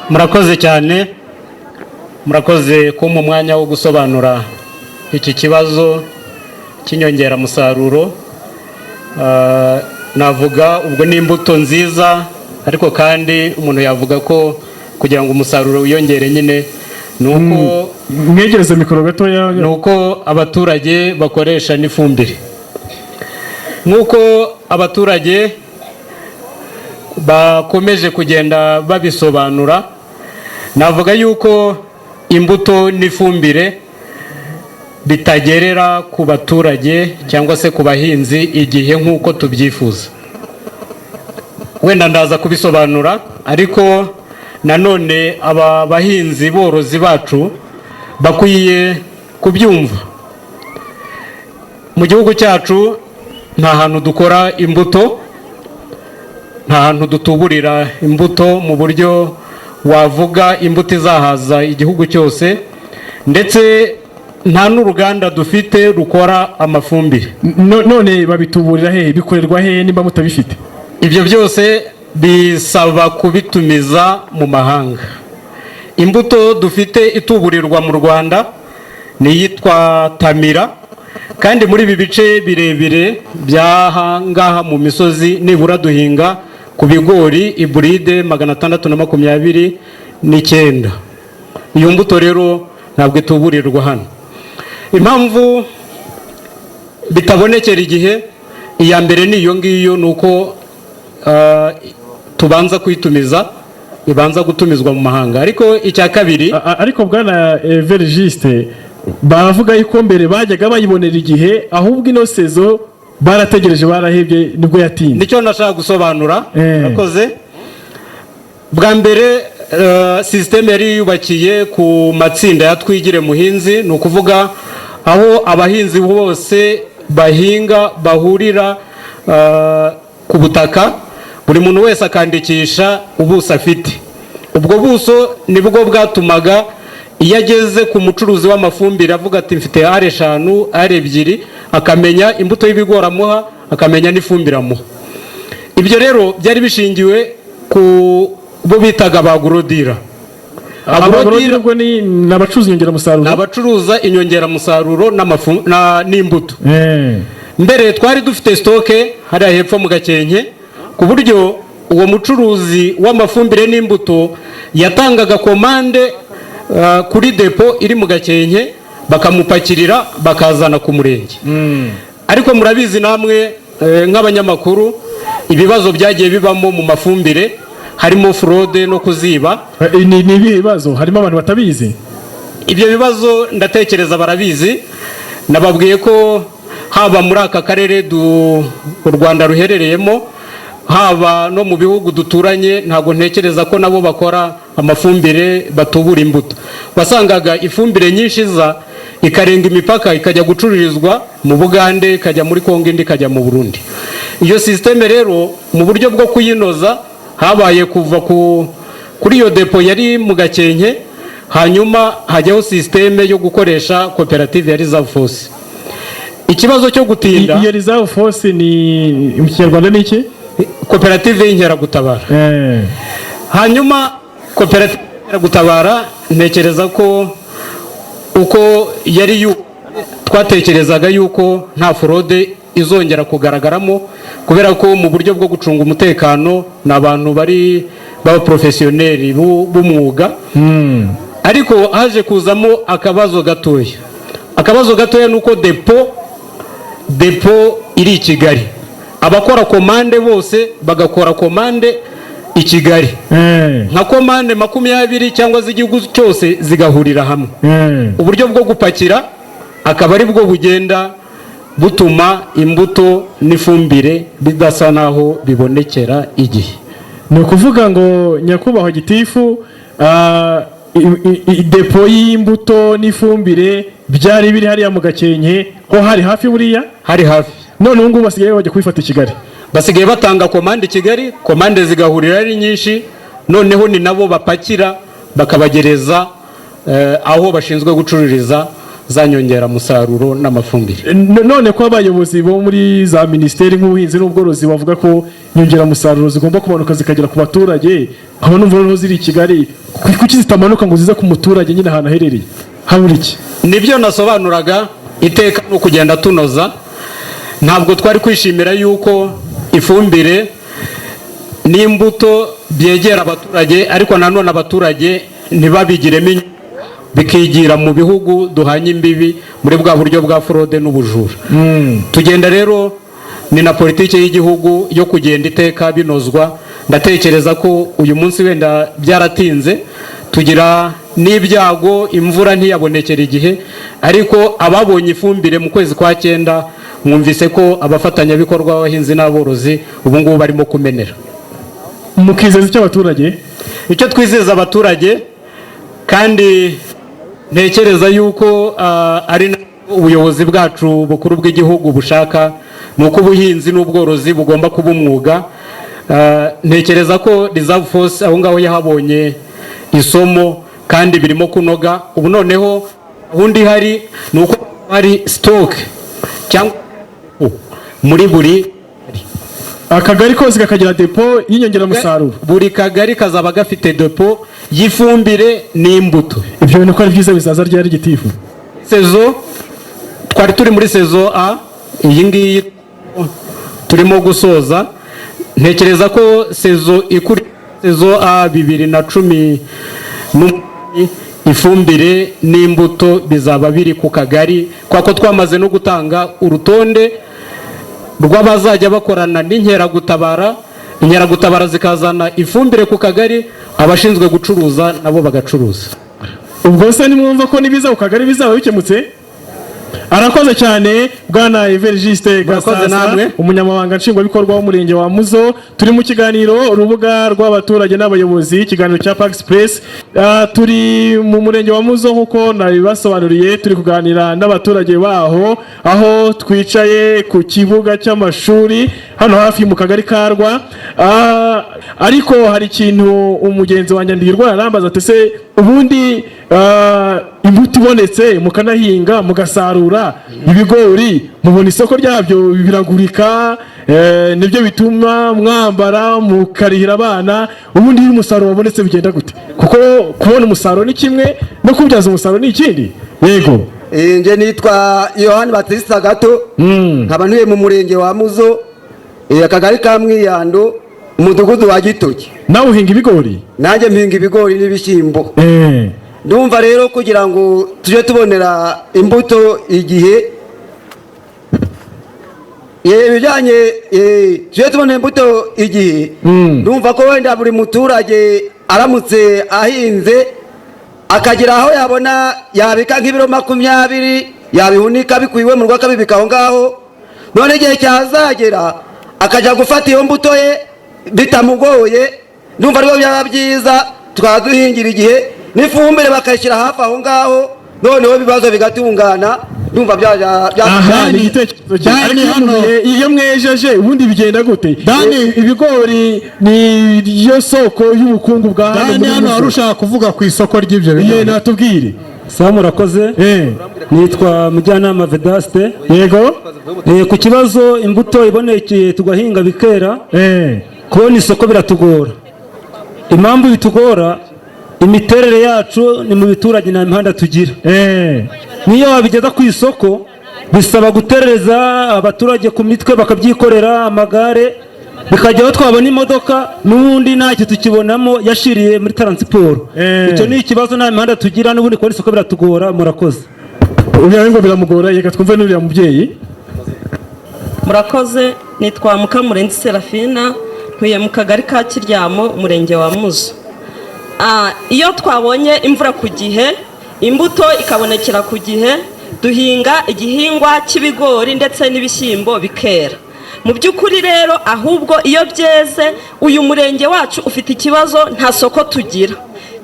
Speaker 4: Murakoze cyane, murakoze kumpa umwanya wo gusobanura iki kibazo cy'inyongeramusaruro. Navuga ubwo ni imbuto nziza, ariko kandi umuntu yavuga ko kugira ngo umusaruro wiyongere nyine ni uko
Speaker 9: mwegereze mikoro gatoya,
Speaker 4: ni uko abaturage bakoresha n'ifumbire. Nk'uko abaturage bakomeje kugenda babisobanura, navuga yuko imbuto n'ifumbire bitagerera ku baturage cyangwa se ku bahinzi igihe nk'uko tubyifuza. Wenda ndaza kubisobanura, ariko nanone aba bahinzi borozi bacu bakwiye kubyumva. Mu gihugu cyacu nta hantu dukora imbuto, nta hantu dutuburira imbuto mu buryo wavuga imbuto izahaza igihugu cyose, ndetse nta n'uruganda dufite rukora amafumbire.
Speaker 9: None babituburira hehe? Bikorerwa hehe nimba mutabifite?
Speaker 4: Ibyo byose bisaba kubitumiza mu mahanga. Imbuto dufite ituburirwa mu Rwanda ni iyitwa Tamira, kandi muri ibi bice birebire by'aha ngaha mu misozi nibura duhinga ku bigori iburide 629. Iyo mbuto rero ntabwo ituburirwa hano. Impamvu bitabonekera igihe, iya mbere ni iyo ngiyo, ni uko tubanza kuyitumiza, ibanza gutumizwa mu mahanga. Ariko icya kabiri,
Speaker 9: ariko bwana Evergiste, baravuga yuko mbere bajyaga bayibonera igihe, ahubwo ino sezo barategereje barahebye, nibwo yatinze.
Speaker 4: Nicyo nashaka gusobanura. Murakoze. Bwa mbere sisiteme yari yubakiye ku matsinda ya Twigire Muhinzi, ni ukuvuga aho abahinzi bose bahinga bahurira ku butaka, buri muntu wese akandikisha ubuso afite. Ubwo buso nibwo bwatumaga iyo ageze ku mucuruzi w'amafumbire avuga ati mfite are 5, are 2, akamenya imbuto y'ibigori amuha, akamenya n'ifumbire amuha. Ibyo rero byari bishingiwe ku bo bitaga abagorodira.
Speaker 9: Abagorodira ubwo ni abacuruza inyongeramusaruro,
Speaker 4: ni abacuruza inyongeramusaruro n'imbuto. Mbere twari dufite sitoke hariya hepfo mu Gakenke, ku buryo uwo mucuruzi w'amafumbire n'imbuto yatangaga komande kuri depo iri mu Gakenke, bakamupakirira bakazana ku murenge. Ariko murabizi namwe nk'abanyamakuru ibibazo byagiye bibamo mu mafumbire, harimo fraude no kuziba.
Speaker 9: Ni ibibazo harimo abantu batabizi.
Speaker 4: Ibyo bibazo ndatekereza barabizi. Nababwiye ko haba muri aka karere u Rwanda ruherereyemo, haba no mu bihugu duturanye, ntabwo ntekereza ko nabo bakora amafumbire batubura imbuto. Wasangaga ifumbire nyinshi iza ikarenga imipaka ikajya gucururizwa mu Bugande, ikajya muri Kongo, indi ikajya mu Burundi. Iyo systeme rero mu buryo bwo kuyinoza habaye kuva kuri iyo depo yari mu Gakenke, hanyuma hajyaho systeme yo gukoresha koperative ya Reserve Force. Ikibazo cyo gutinda,
Speaker 9: iyo Reserve Force ni mu Kinyarwanda ni iki?
Speaker 4: Koperative y'inkeragutabara. Hanyuma koperative y'inkeragutabara ntekereza ko uko yari twatekerezaga yuko nta fraude izongera kugaragaramo, kubera ko mu buryo bwo gucunga umutekano ni abantu bari b'abaprofesiyoneri b'umwuga. Ariko haje kuzamo akabazo gatoya. Akabazo gatoya ni uko depo iri i Kigali, abakora komande bose bagakora komande i Kigali, nka komande 20 cyangwa z'igihugu cyose zigahurira hamwe. Uburyo bwo gupakira akaba ari bwo bugenda butuma imbuto n'ifumbire bidasa naho bibonekera igihe.
Speaker 9: Ni ukuvuga ngo nyakubahwa gitifu, Depo y'imbuto n'ifumbire byari biri hariya mu Gakenke, ho hari hafi buriya?
Speaker 4: Hari hafi.
Speaker 9: None ubu ngubu basigaye bajya kubifata i Kigali?
Speaker 4: Basigaye batanga komande i Kigali, komande zigahurira ari nyinshi, noneho ni nabo bapakira bakabagereza aho bashinzwe gucururiza za nyongeramusaruro n'amafumbire.
Speaker 9: None ko abayobozi bo muri za minisiteri nk'ubuhinzi n'ubworozi bavuga ko inyongeramusaruro zigomba kumanuka zikagera ku baturage, nkaba numva noneho ziri i Kigali, kuki zitamanuka ngo zize ku muturage nyine ahantu aherereye? Habura iki?
Speaker 4: Nibyo nasobanuraga, iteka ni ukugenda tunoza. Ntabwo twari kwishimira yuko ifumbire n'imbuto byegera abaturage, ariko nanone abaturage ntibabigiremo inyungu, bikigira mu bihugu duhanye imbibi muri bwa buryo bwa forode n'ubujura. Tugenda rero, ni na politiki y'igihugu yo kugenda iteka binozwa. Ndatekereza ko uyu munsi wenda byaratinze, tugira n'ibyago, imvura ntiyabonekera igihe, ariko ababonye ifumbire mu kwezi kwa 9, mwumvise ko abafatanyabikorwa b'abahinzi n'aborozi ubu ngubu barimo kumenera.
Speaker 9: Mukizeza icyo abaturage?
Speaker 4: Icyo twizeza abaturage, kandi ntekereza yuko ari na ubuyobozi bwacu bukuru bw'igihugu bushaka, ni uko ubuhinzi n'ubworozi bugomba kuba umwuga. Ntekereza ko Reserve Force aho ngaho yahabonye isomo kandi birimo kunoga. Ubu noneho gahunda ihari ni uko hari stock cyangwa muri buri
Speaker 9: akagari kose kakagira depo y'inyongeramusaruro.
Speaker 4: Buri kagari kazaba gafite depo y'ifumbire n'imbuto.
Speaker 9: Ibyo bintu ko ari byiza, bizaza ryari, gitifu?
Speaker 4: Saison twari turi muri saison A, iyi ngiyi turimo gusoza. Ntekereza ko saison ikuri saison A 2018, ifumbire n'imbuto bizaba biri ku kagari, kubera ko twamaze no gutanga urutonde rw'abazajya bakorana n'inkeragutabara, inkeragutabara zikazana ifumbire ku kagari, abashinzwe gucuruza nabo bagacuruza.
Speaker 9: Ubwo se nimwumva ko nibiza ku kagari bizaba bikemutse? Arakoze cyane bwana Evergiste
Speaker 4: Murakoze
Speaker 9: Gasasa,
Speaker 4: namwe.
Speaker 9: umunyamabanga nshingwabikorwa w'umurenge wa Muzo. Turi mu kiganiro urubuga rw'abaturage n'abayobozi, ikiganiro cya Pax Press. Turi mu murenge wa Muzo nk'uko nabibasobanuriye, turi kuganira n'abaturage baho, aho twicaye ku kibuga cy'amashuri hano hafi mu kagari ka Rwa. Ariko hari ikintu umugenzi wanjye Ndirwa arambaza ati: se ubundi imbuto ibonetse mukanahinga mugasarura ibigori, mubona isoko ryabyo, biragurika, nibyo bituma mwambara mukarihira abana, ubundi iyo umusaruro wabonetse bigenda gute? Kuko kubona umusaruro ni kimwe, no kubyaza umusaruro ni ikindi. Yego.
Speaker 3: Nje nitwa Yohani Batista Gato, nkaba ntuye mu murenge wa Muzo, akagari ka Mwiyando, umudugudu wa Gitoki.
Speaker 9: Nawe uhinga ibigori?
Speaker 3: Nanjye mpinga ibigori n'ibishyimbo. Ndumva rero kugira ngo tujye tubonera imbuto igihe, ibijyanye tujye tubonera imbuto igihe, ndumva ko wenda buri muturage aramutse ahinze akagira aho yabona yabika nk'ibiro 20, yabihunika bikuye mu rugo akabibika aho ngaho, none igihe cyazagera akajya gufata iyo mbuto ye bitamugoye. Ndumva aribyo byaba byiza, tukaba duhingira igihe n'ifumbire bakayishyira hafi aho ngaho, noneho ibibazo bigatungana. Ndumva
Speaker 9: Aha ni igitekerezo cyiza. Ariko iyo mwejeje ubundi bigenda gute? Ibigori ni yo soko y'ubukungu bwa hano
Speaker 1: Dani,
Speaker 9: muri
Speaker 1: hano
Speaker 9: Muzo.
Speaker 1: wari ushaka kuvuga ku isoko ry'ibyo
Speaker 9: Ye,
Speaker 1: bigori.
Speaker 9: natubwire.
Speaker 5: Sawa, murakoze. Nitwa Mujyanama Vedaste.
Speaker 9: Yego.
Speaker 5: Ku kibazo imbuto ibonekeye tugahinga bikera, kubona isoko biratugora. Impamvu bitugora, imiterere yacu ni mu biturage, nta mihanda tugira. Niyo wabigeza ku isoko bisaba gutereza abaturage ku mitwe bakabyikorera amagare, bikajya aho twabona imodoka n'ubundi ntacyo tukibonamo, yashiriye muri taransiporo. Icyo ni ikibazo, nta mihanda tugira, n'ubundi kubona isoko biratugora. Murakoze.
Speaker 9: Uriya ngo biramugora, reka twumve n'uriya mubyeyi.
Speaker 22: Murakoze, nitwa Mukamurenzi Serafina, ntuye mu kagari ka Kiryamo, umurenge wa Muzo. Iyo twabonye imvura ku gihe, imbuto ikabonekera ku gihe, duhinga igihingwa cy'ibigori ndetse n'ibishyimbo bikera. Mu by'ukuri rero, ahubwo iyo byeze, uyu murenge wacu ufite ikibazo, nta soko tugira.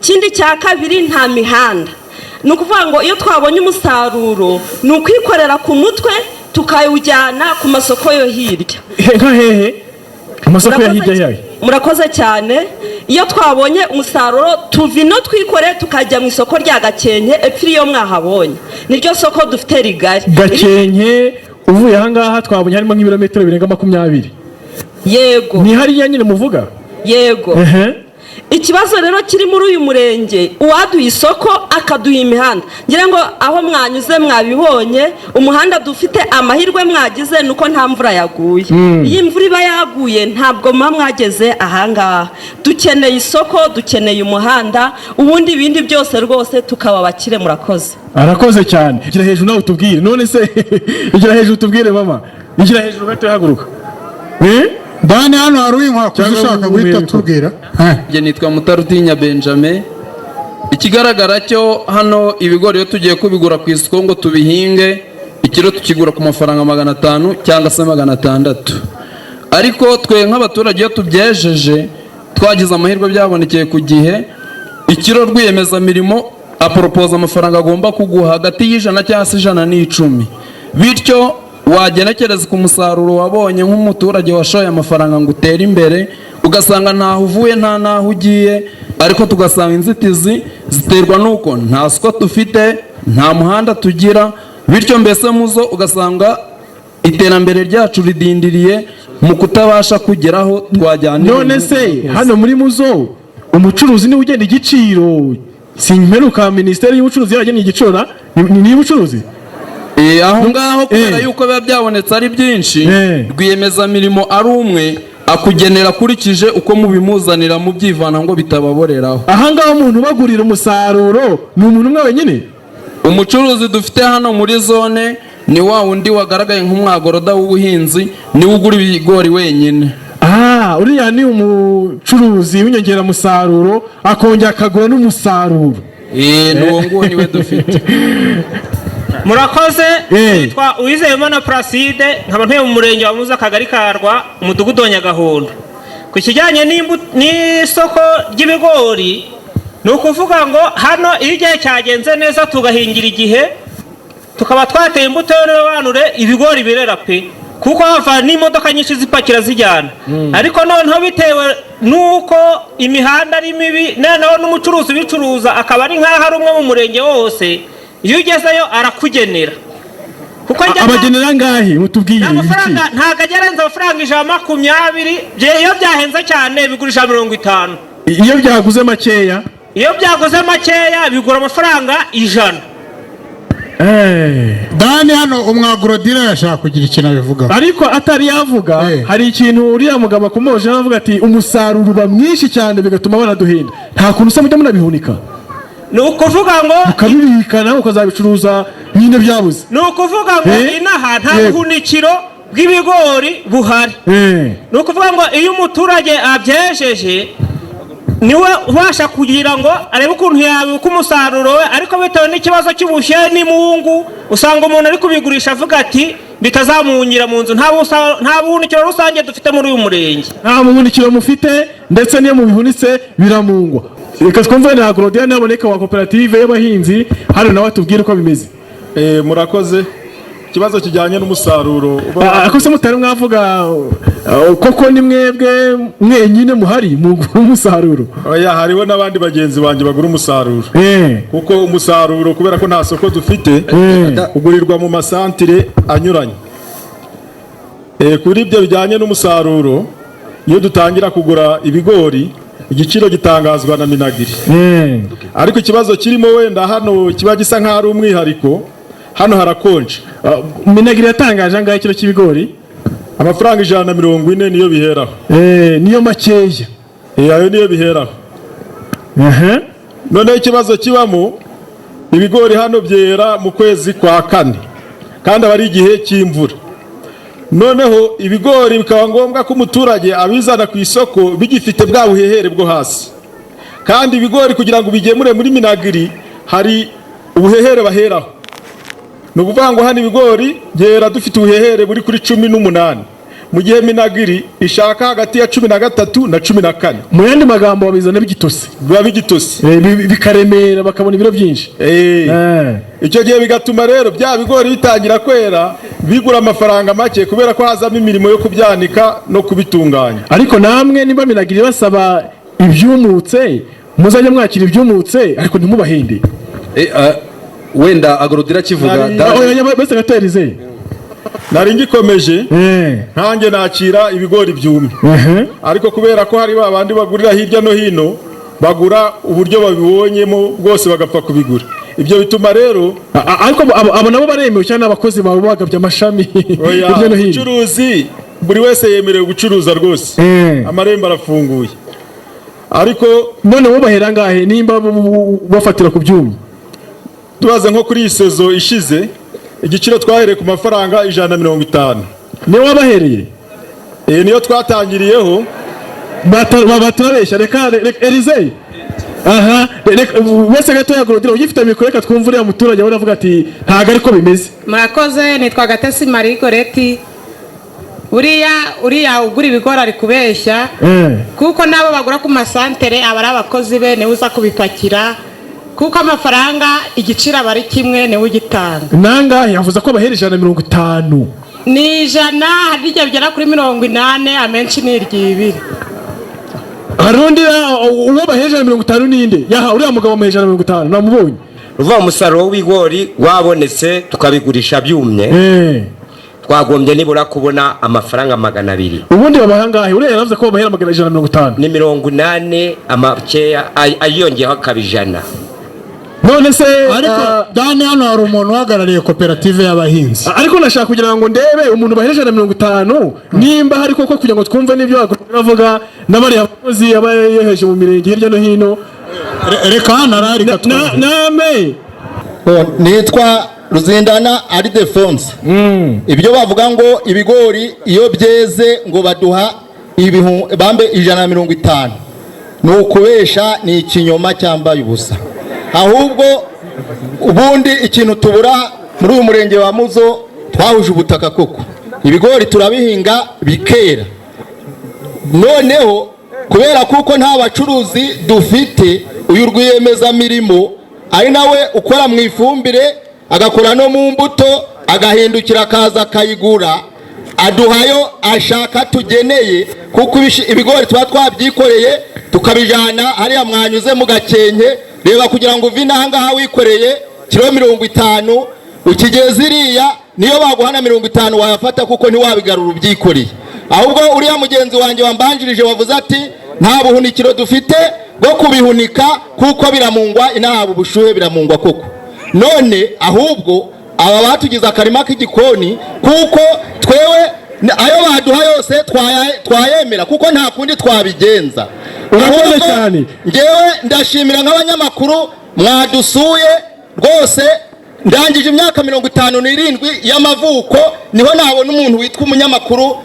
Speaker 22: Ikindi cya kabiri, nta mihanda. Ni ukuvuga ngo iyo twabonye umusaruro ni ukwikorera ku mutwe tukawujyana ku masoko yo hirya.
Speaker 9: Nka hehe amasoko ya hirya yayo?
Speaker 22: Murakoze cyane. Iyo twabonye umusaruro tuva ino twikore tukajya mu isoko rya Gakenke epfo, iyo mwahabonye niryo soko dufite rigari.
Speaker 9: Gakenke uvuye ahangaha twabonye harimo nk'ibirometero birenga 20.
Speaker 22: Yego.
Speaker 9: Ni hariya nyine muvuga?
Speaker 22: Yego. Ikibazo rero kiri muri uyu murenge, uwaduha isoko akaduha imihanda, ngira ngo aho mwanyuze mwabibonye umuhanda dufite. Amahirwe mwagize ni uko nta mvura yaguye. Iyo imvura iba yaguye ntabwo muba mwageze ahangaha. Dukeneye isoko, dukeneye umuhanda, ubundi ibindi byose rwose tukaba abakire. Murakoze.
Speaker 9: Arakoze cyane. Igira hejuru nawe utubwire. None se igira hejuru utubwire mama, igira hejuru gato, haguruka.
Speaker 1: Dani, hano hari uwinkwakuzi ushaka guhita atubwira.
Speaker 6: Njye nitwa Mutarutinya Benjamin. Ikigaragara cyo hano ibigori iyo tugiye kubigura ku isoko ngo tubihinge, ikiro tukigura ku mafaranga 500 cyangwa se 600, ariko twe nk'abaturage iyo tubyejeje, twagize amahirwe byabonekeye ku gihe, ikiro rwiyemezamirimo aporopoza amafaranga agomba kuguha hagati y'100 cyangwa se 110. Bityo wagenekereza ku musaruro wabonye nk'umuturage washoye amafaranga ngo utere imbere, ugasanga ntaho uvuye nta n'aho ugiye. Ariko tugasanga inzitizi ziterwa n'uko nta soko dufite, nta muhanda tugira. Bityo mbese muzo ugasanga iterambere ryacu ridindiriye mu kutabasha kugeraho twajyana.
Speaker 9: None se hano muri Muzo umucuruzi niwe ugenda igiciro? Simperuka minisiteri y'ubucuruzi yaragennye igiciro ni iy'ubucuruzi.
Speaker 6: Aho ngaho kubera yuko biba byabonetse ari byinshi, rwiyemezamirimo ari umwe akugenera akurikije uko mubimuzanira mubyivana ngo bitababoreraho.
Speaker 9: Aha ngaha umuntu ubagurira umusaruro ni umuntu umwe wenyine?
Speaker 6: Umucuruzi dufite hano muri zone ni wa wundi wagaragaye nk'umwagoroda w'ubuhinzi, niwe ugura ibigori wenyine.
Speaker 9: Uriya ni umucuruzi w'inyongeramusaruro akongera akagura n'umusaruro.
Speaker 6: Ni uwo nguwo niwe dufite.
Speaker 7: Murakoze. Nitwa Uwizeyimana Placide, nkaba ntuye mu murenge wa Muza, akagari Karwa, umudugudu wa Nyagahondo. Ku kijyanye n'isoko ry'ibigori, ni ukuvuga ngo hano iyo igihe cyagenze neza tugahingira igihe, tukaba twateye imbuto y'urobanure, ibigori birera pe, kuko hava n'imodoka nyinshi zipakira zijyana. Ariko noneho bitewe n'uko imihanda ari mibi, noneho n'umucuruzi ubicuruza akaba ari nk'aho ari umwe mu murenge wose, iyo ugezeyo arakugenera. Kuko
Speaker 9: abagenera angahe mutubwire?
Speaker 7: Amafaranga ntabwo ajya arenza amafaranga 120. Iyo byahenze cyane bigura 150.
Speaker 9: Iyo byaguze makeya?
Speaker 7: Iyo byaguze makeya bigura amafaranga 100.
Speaker 1: Dani, hano umwagorodira yashaka kugira ikintu abivugaho.
Speaker 9: Ariko atari yavuga, hari ikintu uriya mugabo akomoje aravuga ati umusaruro uba mwinshi cyane bigatuma banaduhenda. Nta kuntu se mujya munabihunika?
Speaker 7: Ni ukuvuga ngo
Speaker 9: ukabibika nawe ukazabicuruza nyine byabuze.
Speaker 7: Ni ukuvuga ngo inaha nta buhunikiro bw'ibigori buhari. Ni ukuvuga ngo iyo umuturage abyejeje niwe ubasha kugira ngo arebe ukuntu yabika umusaruro we, ariko bitewe n'ikibazo cy'ubushyuhe n'imungu usanga umuntu ari kubigurisha avuga ati bitazamungira mu nzu. Nta buhunikiro rusange dufite muri uyu murenge.
Speaker 9: Nta buhunikiro mufite, ndetse n'iyo mubihunitse biramungwa. Reka twumve na Claudia naboneka wa koperative y'abahinzi hano, nawe atubwire uko bimeze.
Speaker 21: Murakoze. Ikibazo kijyanye n'umusaruro
Speaker 9: Ako se mutari mwavuga koko ni mwebwe mwenyine muhari mugura umusaruro?
Speaker 21: Oya, hariho n'abandi bagenzi banjye bagura umusaruro. Kuko umusaruro kubera ko nta soko dufite ugurirwa mu masantire anyuranye. Kuri ibyo bijyanye n'umusaruro, iyo dutangira kugura ibigori igiciro gitangazwa na Minagiri. Ariko ikibazo kirimo wenda hano kiba gisa nk'aho ari umwihariko, hano harakonje.
Speaker 9: Minagiri yatangaje angahe ikiro cy'ibigori?
Speaker 21: Amafaranga 140 niyo biheraho.
Speaker 9: Niyo makeya.
Speaker 21: Ayo niyo biheraho. Noneho ikibazo kibamo, ibigori hano byera mu kwezi kwa 4 kandi aba ari igihe cy'imvura. Noneho ibigori bikaba ngombwa ko umuturage abizana ku isoko bigifite bwa buhehere bwo hasi, kandi ibigori kugira ngo bigemure muri Minagiri hari ubuhehere baheraho. Ni ukuvuga ngo hano ibigori byera dufite ubuhehere buri kuri 18, Mu gihe Minagri ishaka hagati ya 13 na 14.
Speaker 9: Mu yandi magambo, babizana bigitose.
Speaker 21: Biba bigitose.
Speaker 9: Bikaremera, bakabona ibiro byinshi.
Speaker 21: Icyo gihe bigatuma rero bya bigori bitangira kwera bigura amafaranga make, kubera ko hazamo imirimo yo kubyanika no kubitunganya.
Speaker 9: Ariko namwe niba Minagri basaba ibyumutse, muzajya mwakira ibyumutse, ariko ntimubahende.
Speaker 18: Wenda Agrodealer akivuga.
Speaker 9: Bese gaterize.
Speaker 21: Nari ngikomeje. Nkanjye nakira ibigori byumye, ariko kubera ko hari ba bandi bagurira hirya no hino, bagura uburyo babibonyemo bwose, bagapfa kubigura, ibyo bituma rero
Speaker 9: Ariko abo nabo baremewe cyane, abakozi bawe bagabye amashami hirya no hino.
Speaker 21: Ubucuruzi, buri wese yemerewe gucuruza rwose, amarembo arafunguye, ariko
Speaker 9: None bo bahera ngahe nimba bafatira ku byuma?
Speaker 21: Tubaze nko kuri iyi saison ishize, igiciro twahereye ku mafaranga 150.
Speaker 9: Niyo wabahereye?
Speaker 21: Niyo twatangiriyeho.
Speaker 9: Baturabeshya. Reka Elize, aha wese gatoya, Agrodealer ugifite mikoro, reka twumve uriya muturage we avuga ati ntabwo ariko bimeze.
Speaker 8: Murakoze. Nitwa Gatesi Marie Goreti. Uriya uriya ugura ibigori ari kubeshya, kuko nabo bagura ku masantere aba ari abakozi be, niwe uza kubipakira, kuko amafaranga igiciro aba ari kimwe, niwe ugitanga.
Speaker 9: Nangahe? Yavuze ko bahera 150.
Speaker 8: Ni 100, hari igihe bigera kuri 80, amenshi ni iry'ibiri.
Speaker 9: Hari undi uwo bahera 150 ninde? Yaha, uriya mugabo bamuha 150, namubonye.
Speaker 14: Uvuga umusaruro w'ibigori wabonetse, tukabigurisha byumye, twagombye nibura kubona amafaranga 200.
Speaker 9: Ubundi babaha angahe? Uriya yaravuze ko babahera 150.
Speaker 14: Ni 80 amakeya, ayiyongeyeho akaba 100.
Speaker 9: None se
Speaker 1: Ariko Dani, hano hari umuntu uhagarariye koperative y'abahinzi.
Speaker 9: Ariko nashaka kugira ngo ndebe umuntu bahera 150 nimba hari koko, kugira ngo twumve n'ibyo bavuga n'abariya bakozi aba yoheje mu mirenge hirya no hino.
Speaker 1: Reka hano arari.
Speaker 9: Name?
Speaker 10: Nitwa Ruzindana Aridefonse. Ibyo bavuga ngo ibigori iyo byeze ngo baduha bambe 150, ni ukubesha, ni ikinyoma cyambaye ubusa. Ahubwo ubundi ikintu tubura muri uyu murenge wa Muzo, twahuje ubutaka koko, ibigori turabihinga bikera. Noneho kubera kuko nta bacuruzi dufite, uyu rwiyemezamirimo ari nawe ukora mu ifumbire, agakora no mu mbuto, agahindukira akaza akayigura, aduhayo ashaka tugeneye, kuko ibigori tuba twabyikoreye tukabijyana hariya mwanyuze mu Gakenke. Reba, kugira ngo uve inaha ngaha wikoreye kiro 50 ukigeza iriya, niyo baguha na 50 wayafata, kuko ntiwabigarura ubyikoreye. Ahubwo uriya mugenzi wanjye wambanjirije wavuze ati nta buhunikiro dufite bwo kubihunika, kuko biramungwa inaha, ubushuhe biramungwa koko. None ahubwo aba batugize akarima k'igikoni, kuko twewe ayo baduha yose twayemera, kuko nta kundi twabigenza.
Speaker 9: Urakoze cyane.
Speaker 10: Ngewe ndashimira nk'abanyamakuru mwadusuye rwose. Ndangije imyaka 57 y'amavuko, niho nabona umuntu witwa umunyamakuru.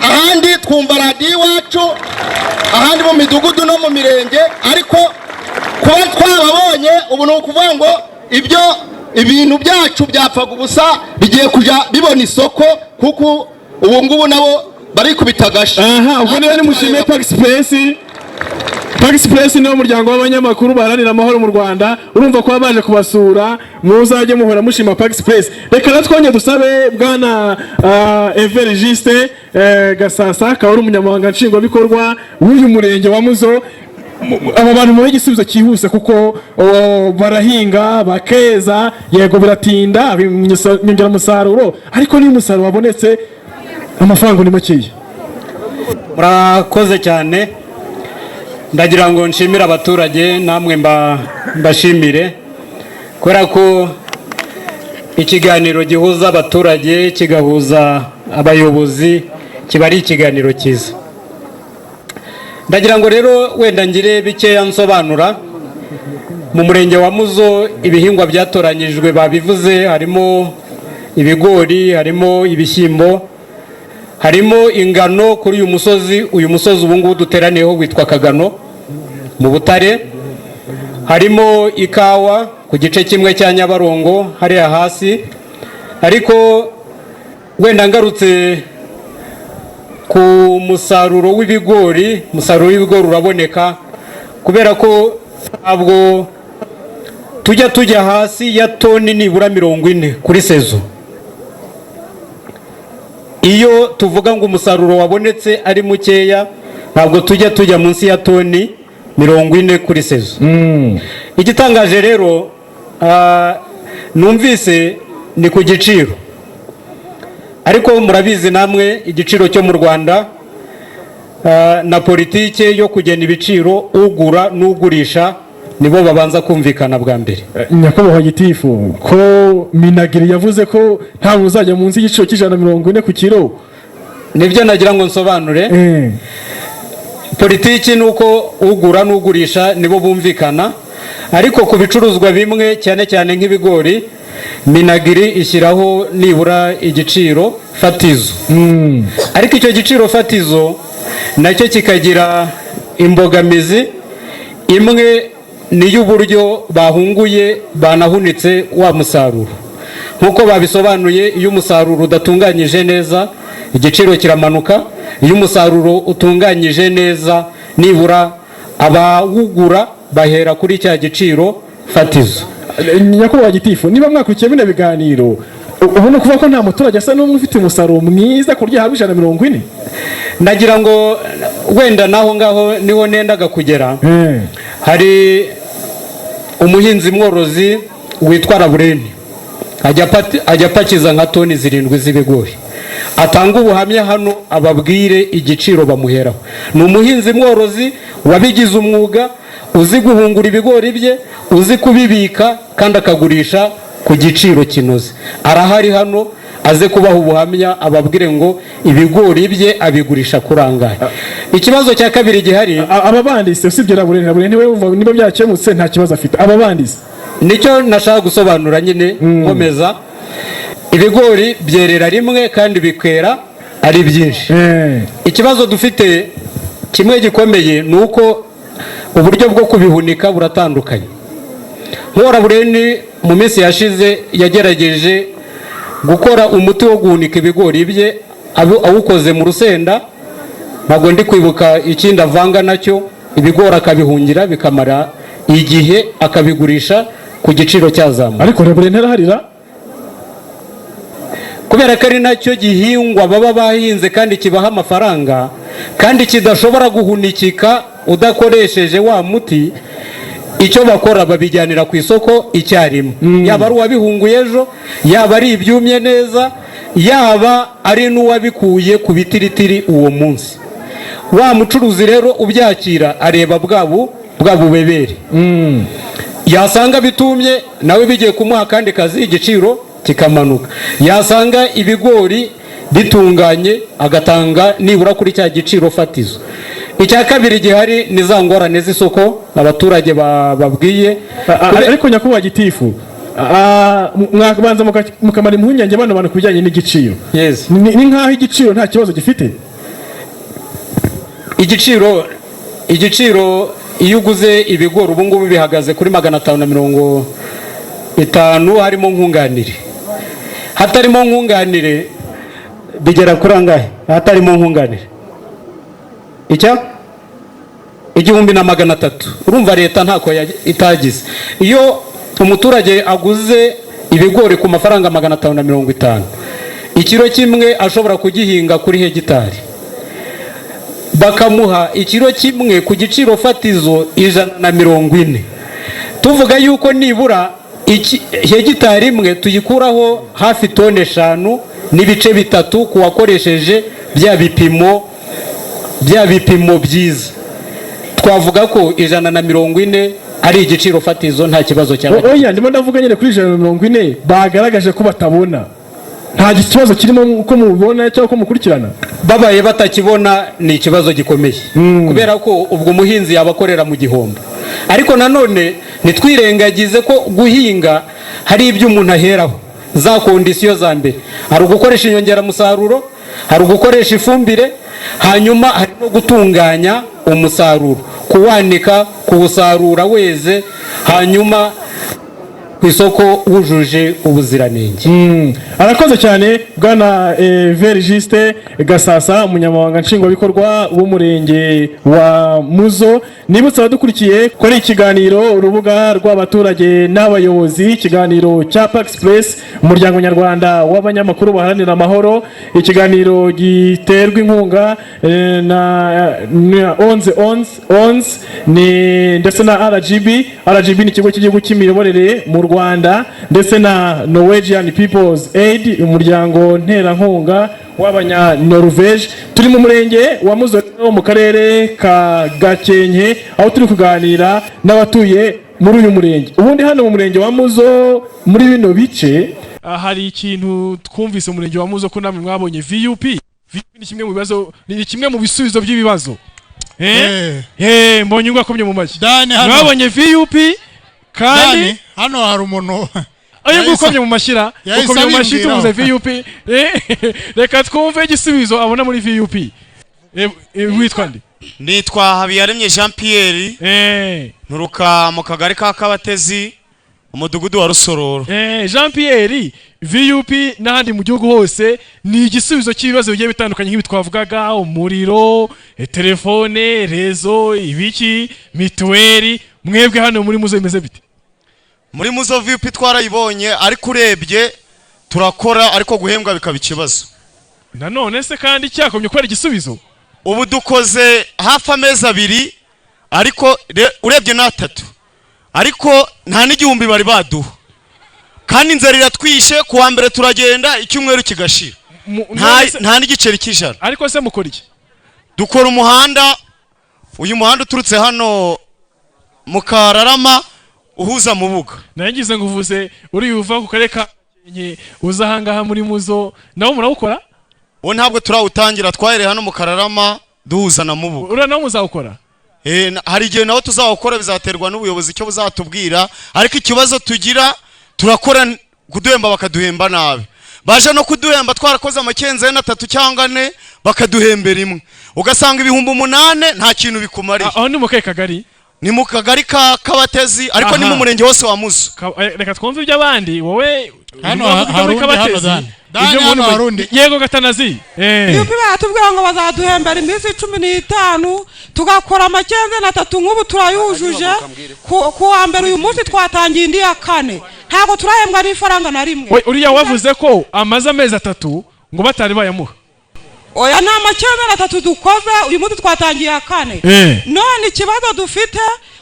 Speaker 10: Ahandi twumva radiyo iwacu, ahandi mu midugudu no mu mirenge, ariko kuba twababonye ubu ni ukuvuga ngo ibyo ibintu byacu byapfaga ubusa bigiye kujya bibona isoko, kuko ubu ngubu nabo barikubita agashi.
Speaker 9: Aha ubwo niba nimushimiye Pax Press. Pax Press niwo muryango w'abanyamakuru baharanira amahoro mu Rwanda. Urumva ko baje kubasura, muzajye muhora mushima Pax Press. Reka natwe twongere dusabe bwana Ever Juste Gasasa, akaba ari umunyamabanga nshingwabikorwa w'uyu murenge wa Muzo. Aba bantu mubahe igisubizo cyihuse, kuko barahinga bakeza, yego biratinda inyongeramusaruro, ariko niyo umusaruro wabonetse amafaranga ni makeya.
Speaker 4: Murakoze cyane. Ndagira ngo nshimire abaturage, namwe mbashimire, kubera ko ikiganiro gihuza abaturage kigahuza abayobozi kiba ari ikiganiro cyiza. Ndagira ngo rero wenda ngire bikeya nsobanura. Mu murenge wa Muzo ibihingwa byatoranyijwe babivuze, harimo ibigori, harimo ibishyimbo, harimo ingano kuri uyu musozi. Uyu musozi ubu ngubu duteraniyeho witwa Kagano mu Butare. Harimo ikawa ku gice kimwe cya Nyabarongo hariya hasi. Ariko wenda ngarutse Ku musaruro w'ibigori, umusaruro w'ibigori uraboneka kubera ko ntabwo tujya hasi ya toni nibura 40 kuri saison. Iyo tuvuga ngo umusaruro wabonetse ari mukeya, ntabwo tujya munsi ya toni 40 kuri saison. Igitangaje rero numvise ni ku giciro, ariko murabizi namwe igiciro cyo mu Rwanda na politike yo kugena ibiciro, ugura n'ugurisha nibo babanza kumvikana bwa mbere.
Speaker 9: Nyakubahwa gitifu, ko Minagiri yavuze ko nta uzajya munsi y'igiciro cy'140 ku kiro?
Speaker 4: Nibyo nagira ngo nsobanure. Politiki ni uko ugura n'ugurisha nibo bumvikana, ariko ku bicuruzwa bimwe, cyane cyane nk'ibigori, Minagiri ishyiraho nibura igiciro fatizo, ariko icyo giciro fatizo nacyo kikagira imbogamizi imwe, ni iy'uburyo bahunguye banahunitse wa musaruro. Nk'uko babisobanuye, iyo umusaruro udatunganyije neza igiciro kiramanuka, iyo umusaruro utunganyije neza nibura abawugura bahera kuri cya giciro fatizo.
Speaker 9: Nyakubahwa gitifu, niba mwakurikiye bino biganiro, ubona kuvuga ko nta muturage asa n'umwe ufite umusaruro mwiza ku buryo ahabwa 140?
Speaker 4: Nagira ngo wenda naho ngaho niho nendaga kugera. Hari umuhinzi mworozi witwa Rabureni, ajya apakiza nka toni 7 z'ibigori, atanga ubuhamya hano ababwire igiciro bamuheraho. Ni umuhinzi mworozi wabigize umwuga, uzi guhungura ibigori bye, uzi kubibika kandi akagurisha ku giciro kinoze. Arahari hano, aze kubaha ubuhamya ababwire ngo ibigori bye abigurisha kurangaye. Ikibazo cya kabiri gihari,
Speaker 9: aba banditse usibye Rabureni niwe niba byakemutse nta kibazo afite, aba banditse
Speaker 4: nicyo nashaka gusobanura nyine nkomeza. Ibigori byerera rimwe kandi bikera ari byinshi. Ikibazo dufite kimwe gikomeye ni uko uburyo bwo kubihunika buratandukanye. Rabureni mu minsi yashize yagerageje gukora umuti wo guhunika ibigori bye, awukoze mu rusenda, ntabwo ndi kwibuka ikindi avanga nacyo, ibigori akabihungira bikamara igihe akabigurisha ku giciro cyazamuka.
Speaker 9: Ariko Rabureni ntaraharira
Speaker 4: kubera ko ari nacyo gihingwa baba bahinze kandi kibaha amafaranga, kandi kidashobora guhunikika udakoresheje wa muti. Icyo bakora babijyanira ku isoko icyarimwe, yaba ari uwabihunguye ejo, yaba ari ibyumye neza, yaba ari n'uwabikuye ku bitiritiri uwo munsi. Wa mucuruzi rero ubyakira areba bwa bubebere, yasanga bitumye nawe bigiye kumuha akandi kazi, igiciro kikamanuka. Yasanga ibigori bitunganye agatanga nibura kuri cya giciro fatizo. Icya kabiri gihari ni za ngorane z'isoko abaturage babwiye.
Speaker 9: Ariko nyakubahwa gitifu, mwabanza mukamara impungenge bano bantu ku bijyanye n'igiciro. Ni nk'aho igiciro nta kibazo gifite.
Speaker 4: Igiciro iyo uguze ibigori ubu ngubu bihagaze kuri 550 harimo nkunganire. Hatarimo nkunganire bigera kuri angahe? Hatarimo nkunganire icya 1300. Urumva leta ntako itagize. Iyo umuturage aguze ibigori ku mafaranga 550, ikiro kimwe ashobora kugihinga kuri hegitari, bakamuha ikiro kimwe ku giciro fatizo 140. Tuvuga yuko nibura hegitari imwe tuyikuraho hafi tone 5.3 ku wakoresheje bya bipimo byiza. Twavuga ko 140 ari igiciro fatizo, nta kibazo cyaba.
Speaker 9: Oya, ndimo ndavuga nyine kuri 140 bagaragaje ko batabona, nta kibazo kirimo uko mubibona cyangwa uko mukurikirana.
Speaker 4: Babaye batakibona ni ikibazo gikomeye, kubera ko ubwo umuhinzi yabakorera mu gihombo. Ariko nanone ntitwirengagize ko guhinga hari ibyo umuntu aheraho, za kondisiyo za mbere, hari ugukoresha inyongeramusaruro, hari ugukoresha ifumbire, hanyuma hari no gutunganya umusaruro, kuwanika, kuwusarura weze, hanyuma ku isoko wujuje ubuziranenge.
Speaker 9: Arakoze cyane bwana Verigiste Gasasa, umunyamabanga nshingwabikorwa w'umurenge wa Muzo. Nibutse abadukurikiye ko ari ikiganiro urubuga rw'abaturage n'abayobozi, ikiganiro cya Pax Press, umuryango nyarwanda w'abanyamakuru baharanira amahoro, ikiganiro giterwa inkunga na onze onze onze ni ndetse na RGB. RGB ni ikigo cy'igihugu cy'imiyoborere mu Rwanda, ndetse na Norwegian People's Aid, umuryango nterankunga w'abanya Norvege. Turi mu murenge wa Muzo wo mu karere ka Gakenke, aho turi kuganira n'abatuye muri uyu murenge. Ubundi hano mu murenge wa Muzo muri bino bice hari ikintu twumvise mu murenge wa Muzo ko namwe mwabonye VUP. VUP ni kimwe mu bibazo, ni kimwe mu bisubizo by'ibibazo. Mbonye ngo akomye mu mashyi. Mwabonye VUP kandi
Speaker 1: hano hari umuntu
Speaker 9: ayo gukomye mu mashyira, gukomye mu mashyi tuvuze VUP. Reka twumve igisubizo abona muri VUP. Witwa nde?
Speaker 11: Nitwa Habiyaremye Jean Pierre. Nturuka mu kagari ka Kabatezi, umudugudu wa Rusororo.
Speaker 9: Jean Pierre, VUP n'ahandi mu gihugu hose ni igisubizo cy'ibibazo bigiye bitandukanye nk'ibi twavugaga: umuriro, telefone, rezo, ibiki, mituweli. Mwebwe hano muri Muzo bimeze bite?
Speaker 11: Muri Muzo VUP twarayibonye, ariko urebye turakora ariko guhembwa bikaba ikibazo.
Speaker 9: Nanone se kandi cyakomye ko ari igisubizo?
Speaker 11: Ubu dukoze hafi amezi 2, ariko urebye na 3, ariko nta n'igihumbi bari baduha, kandi inzara iratwishe. Ku wa mbere turagenda, icyumweru kigashira nta n'igiceri cy'ijana.
Speaker 9: Ariko se mukora iki?
Speaker 11: Dukora umuhanda, uyu muhanda uturutse hano mu Kararama uhuza Mubuga.
Speaker 9: Nagize ngo uvuze uri uva ku karere ka Gakenke uza ahangaha muri Muzo, nawo murawukora?
Speaker 11: Wo ntabwo turawutangira, twahereye hano mu Kararama duhuza na Mubuga.
Speaker 9: Uriya nawo muzawukora?
Speaker 11: Hari igihe nawo tuzawukora, bizaterwa n'ubuyobozi icyo buzatubwira, ariko ikibazo tugira turakora, kuduhemba bakaduhemba nabi. Baje no kuduhemba twarakoze amakenze 3 cyangwa 4, bakaduhembera imwe, ugasanga 8,000 nta kintu bikumariye.
Speaker 9: Aho ni mu kahe kagari?
Speaker 11: Ni mu kagari ka Kabatezi, ariko ni mu murenge wose wa Muzo.
Speaker 9: Reka twumve iby'abandi. Wowe
Speaker 1: hano harundi.
Speaker 9: Yego Gatanazi.
Speaker 13: VUP baratubwira ngo bazaduhembera iminsi 15, tugakora amakenze 3, nk'ubu turayujuje. Ku wa mbere uyu munsi twatangiye indi ya 4, ntabwo turahembwa n'ifaranga na rimwe.
Speaker 9: Uriya wavuze ko amaze amezi 3 ngo batari bayamuha.
Speaker 13: Oya, ni amakenze 3 dukoze, uyu munsi twatangiye ya 4. None ikibazo dufite,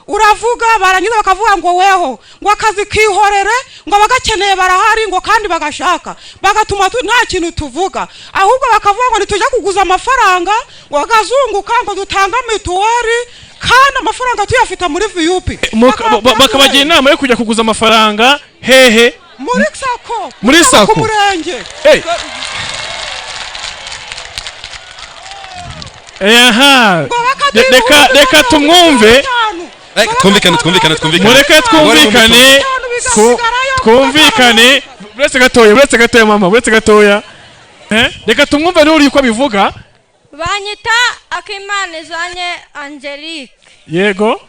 Speaker 13: uravuga barangiza bakavuga ngo weho ngo akazi kihorere, ngo abagakeneye barahari, ngo kandi bagashaka, bagatuma nta kintu tuvuga, ahubwo bakavuga ngo nitujya kuguza amafaranga ngo agazunguka, ngo dutanga mituweli, kandi amafaranga tuyafite muri VUP.
Speaker 9: Bakabagira inama yo kujya kuguza amafaranga hehe?
Speaker 13: Muri SACCO.
Speaker 9: Muri SACCO
Speaker 13: ku murenge.
Speaker 9: Aha, reka tumwumve.
Speaker 12: Twumvikane.
Speaker 9: Mureke twumvikane. Uretse gatoya mama, uretse gatoya. Reka tumwumve n'uri uko abivuga.
Speaker 23: Banyita Akimana Izanye Angelique.
Speaker 9: Yego.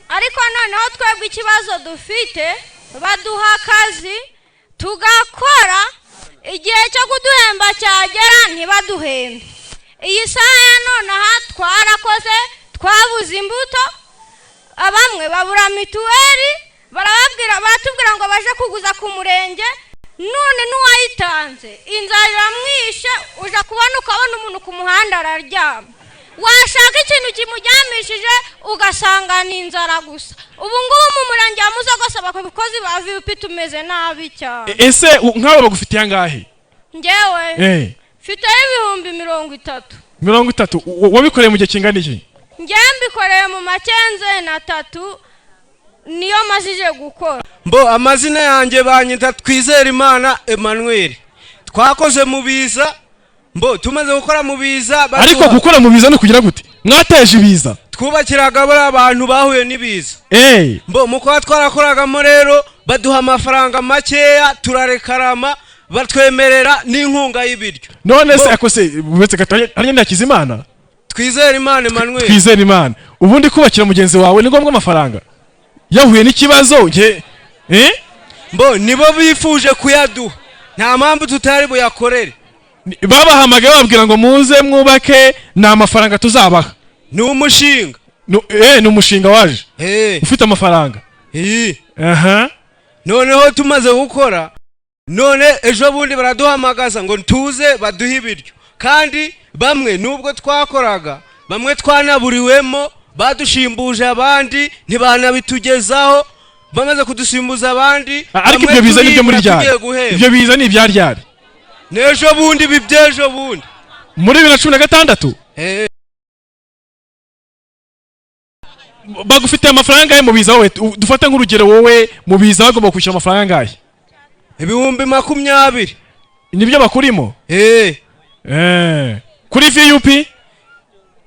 Speaker 23: Ariko noneho twebwe ikibazo dufite, baduha akazi tugakora, igihe cyo kuduhemba cyagera ntibaduhembe. Iyi saha ya nonaha twarakoze, twabuze imbuto, abamwe babura mituweli, barababwira batubwira ngo baje kuguza ku murenge, none n'uwayitanze inzara iramwishe, uja kubona ukabona umuntu ku muhanda araryama, washaka ikintu kimuryamishije ugasanga ni inzara gusa. Ubu ngubu mu murenge wa Muzo rwose abakozi ba VUP tumeze nabi cyane.
Speaker 9: Ese nk'abo bagufitiye angahe?
Speaker 23: Njyewe mfiteho 30,000.
Speaker 9: 30 wabikoreye mu gihe kingana iki?
Speaker 23: Njyewe mbikoreye mu makenze 3, niyo mazije gukora.
Speaker 24: Mbo amazina yanjye banyita Twizerimana Emmanuel. Twakoze mu biza, mbo tumaze gukora mu biza.
Speaker 9: Ariko gukora mu biza no kugira gute? Mwateje ibiza.
Speaker 24: Twubakiraga bari abantu bahuye n'ibiza. Mbo muko twarakoragamo rero baduha amafaranga makeya, turarekarama, batwemerera n'inkunga y'ibiryo.
Speaker 9: None se akose uretse gato hariya Ndakizimana?
Speaker 24: Twizerimana Emmanuel.
Speaker 9: Twizerimana. Ubundi kubakira mugenzi wawe ni ngombwa amafaranga? Yahuye n'ikibazo nge
Speaker 24: Mbo nibo bifuje kuyaduha, nta mpamvu tutari buyakorere.
Speaker 9: Babahamagaye bababwira ngo muze mwubake, ni amafaranga tuzabaha.
Speaker 24: Ni umushinga.
Speaker 9: Ni umushinga waje ufite amafaranga. Aha.
Speaker 24: Noneho tumaze gukora, none ejo bundi baraduhamagaza ngo tuze baduhe ibiryo, kandi bamwe nubwo twakoraga, bamwe twanaburiwemo, badushimbuje abandi ntibanabitugezaho, bamaze kudusimbuza abandi.
Speaker 9: Ariko ibyo biza nibyo muri ryari? Ibyo biza ni ibya ryari?
Speaker 24: N'ejo bundi, bibyejo bundi
Speaker 9: muri 2016. Bagufitiye amafaranga mu biza wowe, dufate nk'urugero, wowe mu biza bagomba kwishyura amafaranga angahe?
Speaker 24: 20,000.
Speaker 9: Nibyo bakurimo? Kuri VUP?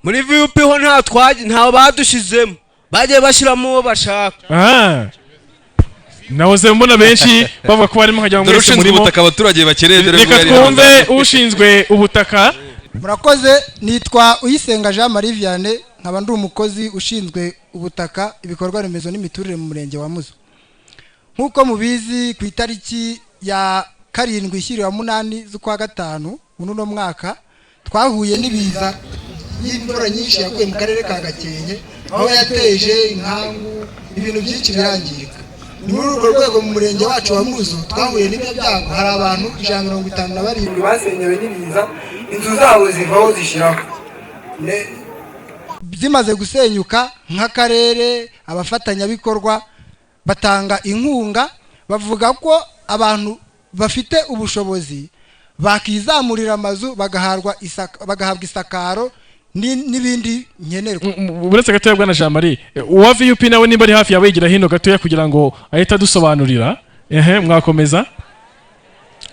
Speaker 24: Muri VUP ho nta badushizemo, bagiye bashyiramo uwo bashaka.
Speaker 9: Nahoze mbona benshi bavuga ko barimo nkajya
Speaker 12: Dore
Speaker 9: mwese
Speaker 12: ushinzwe
Speaker 9: murimo.
Speaker 12: ubutaka abaturage bakereye, dore
Speaker 9: Reka
Speaker 12: ubwo yari
Speaker 9: twumve
Speaker 12: hano.
Speaker 9: ushinzwe ubutaka.
Speaker 2: Murakoze, nitwa Uyisenga Jean Marie Vianney, nkaba ndi umukozi ushinzwe ubutaka, ibikorwa remezo n'imiturire mu murenge wa Muzo. Nk'uko mubizi, ku itariki ya 7 ishyiriwa 8 z'ukwa 5 uno mwaka, twahuye n'ibiza y'imvura nyinshi yaguye mu karere ka Gakenke, aho yateje inkangu, ibintu byinshi birangirika. Ni muri urwo rwego mu murenge wacu wa Muzo twahuye n'ibyo byago, hari abantu 157
Speaker 3: basenyewe n'ibiza, inzu zabo zivaho zishiraho.
Speaker 2: Zimaze gusenyuka, nk'akarere abafatanyabikorwa batanga inkunga, bavuga ko abantu bafite ubushobozi bakizamurira amazu, bagahabwa isakaro n'ibindi nkenerwa.
Speaker 9: Uretse gatoya bwana Jean Marie, uwa VUP nawe nimba ari hafi yawe yigira hino gatoya kugira ngo ahite adusobanurira. Mwakomeza.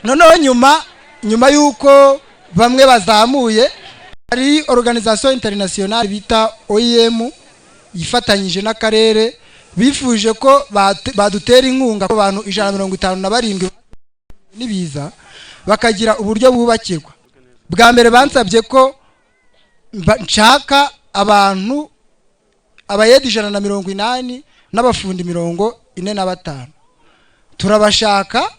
Speaker 2: Noneho nyuma yuko bamwe bazamuye, hari organisation internationale bita OIM ifatanyije n'akarere, bifuje ko badutera inkunga ku bantu 157 n'ibiza, bakagira uburyo bubakirwa. Bwa mbere bansabye ko nshaka abantu abayedi 180 n'abafundi 45. Turabashaka,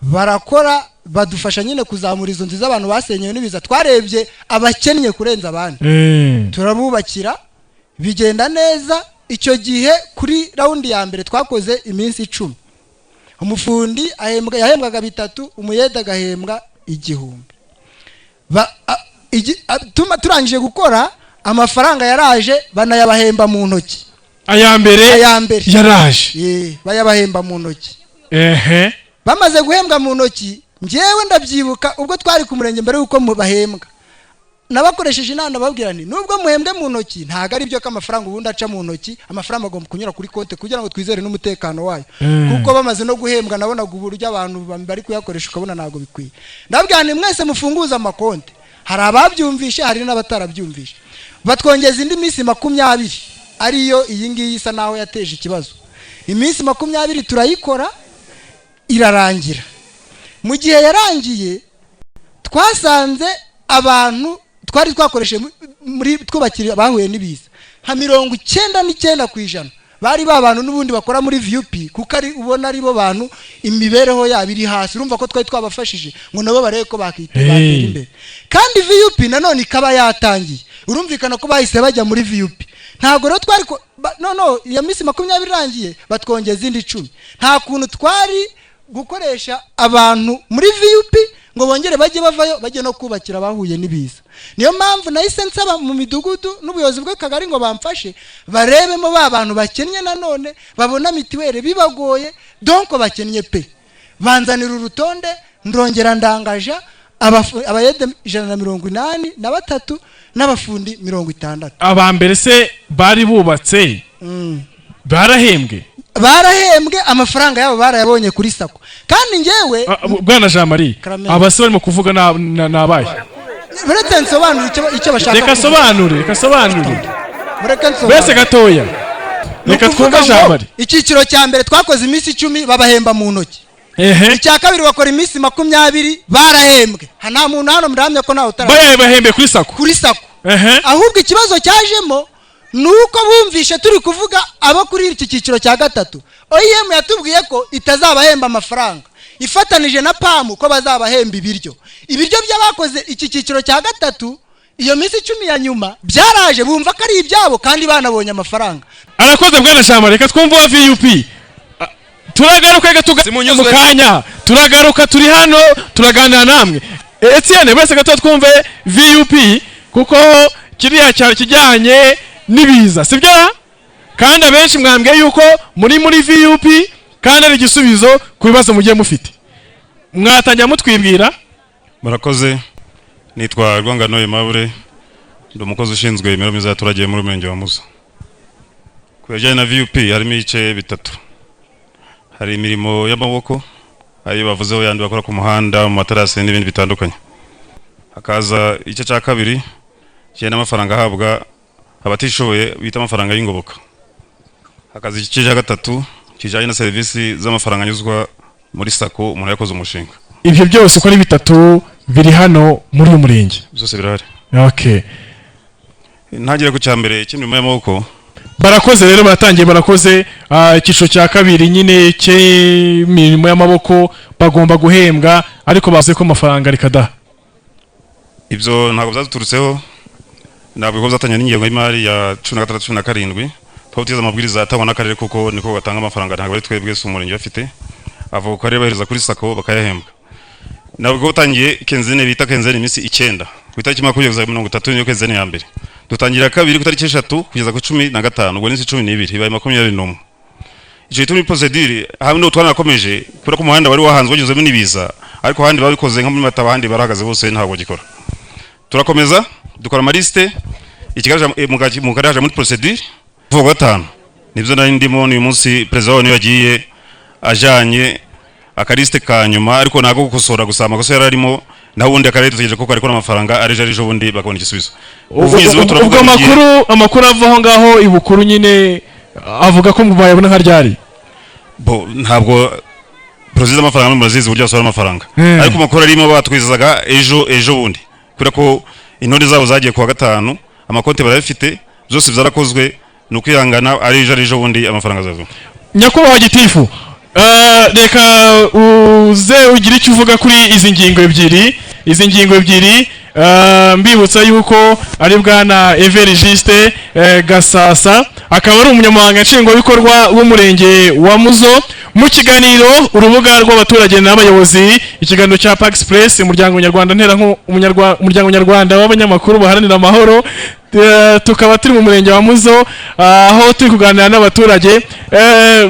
Speaker 2: barakora, badufasha nyine kuzamura izo nzu z'abantu basenyewe n'ibiza. Twarebye abakennye kurenza abandi, turabubakira, bigenda neza. Icyo gihe kuri raundi ya mbere twakoze iminsi 10, umufundi yahembwaga 3, umuyede agahembwa 1000. Turangije gukora, amafaranga yaraje, banayabahemba mu ntoki.
Speaker 9: Aya mbere yaraje,
Speaker 2: bayabahemba mu ntoki. Bamaze guhembwa mu ntoki, njyewe ndabyibuka ubwo twari ku murenge mbere yuko bahembwa, nabakoresheje inama nababwira nti nubwo muhembwe mu ntoki ntago ari byo ko amafaranga ubundi aca mu ntoki, amafaranga agomba kunyura kuri konti kugira ngo twizere n'umutekano wayo. Kuko bamaze no guhembwa nabonaga uburyo abantu bari kuyakoresha ukabona ntago bikwiye. Ndababwira nti mwese mufunguze amakonti, hari ababyumvishe hari n'abatarabyumvishe. Batwongeza indi minsi 20, ariyo iyi ngiyi isa naho yateje ikibazo. Iminsi 20 turayikora irarangira. Mu gihe yarangiye twasanze abantu twari twakoresheje muri twubakira bahuye n'ibiza nka 99% bari ba bantu n'ubundi bakora muri VUP, kuko ari ubona ari bo bantu imibereho yabo iri hasi. Urumva ko twari twabafashije ngo nabo barebe ko bakiteza imbere, kandi VUP nanone ikaba yatangiye. Urumvikana ko bahise bajya muri VUP. Ntabwo rero twari no iyo minsi 20 irangiye batwongeza indi 10. Nta kuntu twari gukoresha abantu muri VUP ngo bongere bajye bavayo bajye no kubakira abahuye n'ibiza. Niyo mpamvu nahise nsaba mu midugudu n'ubuyobozi bw'akagari ngo bamfashe barebemo ba bantu bakennye nanone babona mitiwere bibagoye, donc bakennye pe. Banzanira urutonde, ndongera ndangaja abayede 183 n'abafundi 60.
Speaker 9: Aba mbere se bari bubatse barahembwe?
Speaker 2: Barahembwe, amafaranga yabo barayabonye kuri sako. Kandi njyewe
Speaker 9: bwana Jean Marie, abase barimo kuvuga nabaye.
Speaker 2: Buretse nsobanure icyo bashaka.
Speaker 9: Reka sobanure, reka sobanure. Bese gatoya. Reka twumve Jean Marie.
Speaker 2: Icyiciro cya mbere twakoze iminsi 10 babahemba mu ntoki. Icya kabiri bakora iminsi 20 barahembwe. Nta muntu hano muramya ko nawe utara.
Speaker 9: Bahembe kuri sako.
Speaker 2: Kuri sako. Ahubwo ikibazo cyajemo Nuko bumvishe turi kuvuga abo kuri iki cyiciro cya gatatu, OIM yatubwiye ko itazabahemba amafaranga, ifatanije na PAM ko bazabahemba ibiryo. Ibiryo by'abakoze iki cyiciro cya gatatu iyo minsi 10 ya nyuma byaraje, bumva ko ari ibyabo kandi banabonye amafaranga.
Speaker 9: Arakoze bwana Shama, reka twumve wa VUP. Turagaruka reka mu kanya, turagaruka turi hano turaganira namwe. Etienne bese gato twumve VUP kuko kiriya cyaro kijyanye nibiza, sibyo? Kandi abenshi mwambwe yuko muri VUP kandi ari igisubizo ku bibazo mugiye mufite. Mwatangira mutwibwira.
Speaker 15: Murakoze, nitwa Rwangano Aimable, ndi umukozi ushinzwe imibereho myiza y'abaturage muri murenge wa Muzo. Ku bijyanye na VUP harimo ibice bitatu. Hari imirimo y'amaboko, ayo bavuzeho yandi bakora ku muhanda, mu materasi n'ibindi bitandukanye. Hakaza igice cya kabiri kijyanye n'amafaranga ahabwa abatishoboye bita amafaranga y'ingoboka. Hakaza igice cya gatatu kijyanye na serivisi z'amafaranga anyuzwa muri SACCO umuntu yakoze umushinga.
Speaker 9: Ibyo byose uko ari bitatu biri hano muri uyu murenge.
Speaker 15: Byose birahari.
Speaker 9: Okay.
Speaker 15: Ntagire ku cyambere cy'imirimo y'amaboko.
Speaker 9: Barakoze rero, baratangiye barakoze. Icyiciro cya kabiri nyine cy'imirimo y'amaboko bagomba guhembwa, ariko bavuze ko amafaranga rikadaha.
Speaker 15: Ibyo ntabwo byaturutseho, ntabwo byatanye n'ingengo y'imari ya 16 17. Twabutiza amabwiriza atangwa n'akarere kuko niko gatanga amafaranga, ntabwo ari twebwe si umurenge bafite. Ava ku karere bahereza kuri SACCO bakayahembwa. Ntabwo utangiye kenzene bita kenzene iminsi 9 ku itariki 20 niyo kenzene ya mbere. Dutangira kabiri ku itariki 3 kugeza ku 15, ubwo ni 12 ibaye 21. Icyo gituma procedure hamwe no twanakomeje kubera ko umuhanda wari wahanzwe wagezemo n'ibiza, ariko handi babikoze nka muri Mataba handi barahagaze bose ntabwo gikora. Turakomeza dukora amaliste ikigaje mu karaje muri procedure vuga 5. Nibyo nari ndimo n'uyu munsi president wabo yagiye ajanye akariste ka nyuma, ariko nago gukosora gusa amakosa yararimo, naho ubundi akarere dutegereje ko karikora amafaranga areje ejo bundi bakabona igisubizo.
Speaker 9: Ubwo amakuru avaho ngaho ibukuru nyine avuga ko mubayabona nka ryari.
Speaker 15: Bo ntabwo procedure amafaranga murazizi uburyo basohora amafaranga, ariko amakuru arimo batwizaga ejo bundi kubera ko intore zabo zagiye kuwa 5, amakonti barayafite byose byarakozwe, nukwihangana areje ejo bundi amafaranga azava.
Speaker 9: Nyakubahwa Gitifu, reka uze ugire icyo uvuga kuri izi ngingo ebyiri. Izi ngingo ebyiri mbibutsa yuko ari bwana Everigiste Gasasa, akaba ari umunyamabanga nshingwabikorwa w'umurenge wa Muzo. Mu kiganiro urubuga rw'abaturage n'abayobozi, ikiganiro cya Pax Press, umuryango nyarwanda ntera umuryango nyarwanda w'abanyamakuru baharanira amahoro, tukaba turi mu murenge wa Muzo aho turi kuganira n'abaturage.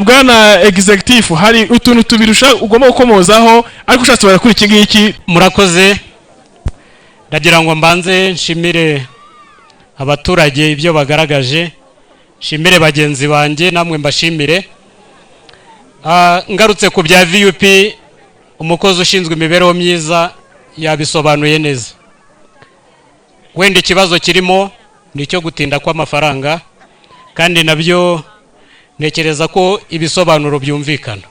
Speaker 9: Bwana executive, hari utuntu tubirusha ugomba gukomozaho, ariko ushatse barakuri iki ngiki.
Speaker 4: Murakoze. Ndagira ngo mbanze nshimire abaturage ibyo bagaragaje, nshimire bagenzi banjye namwe mbashimire. Ngarutse ku bya VUP, umukozi ushinzwe imibereho myiza yabisobanuye neza. Wenda ikibazo kirimo ni cyo gutinda kw'amafaranga, kandi nabyo ntekereza ko ibisobanuro byumvikana.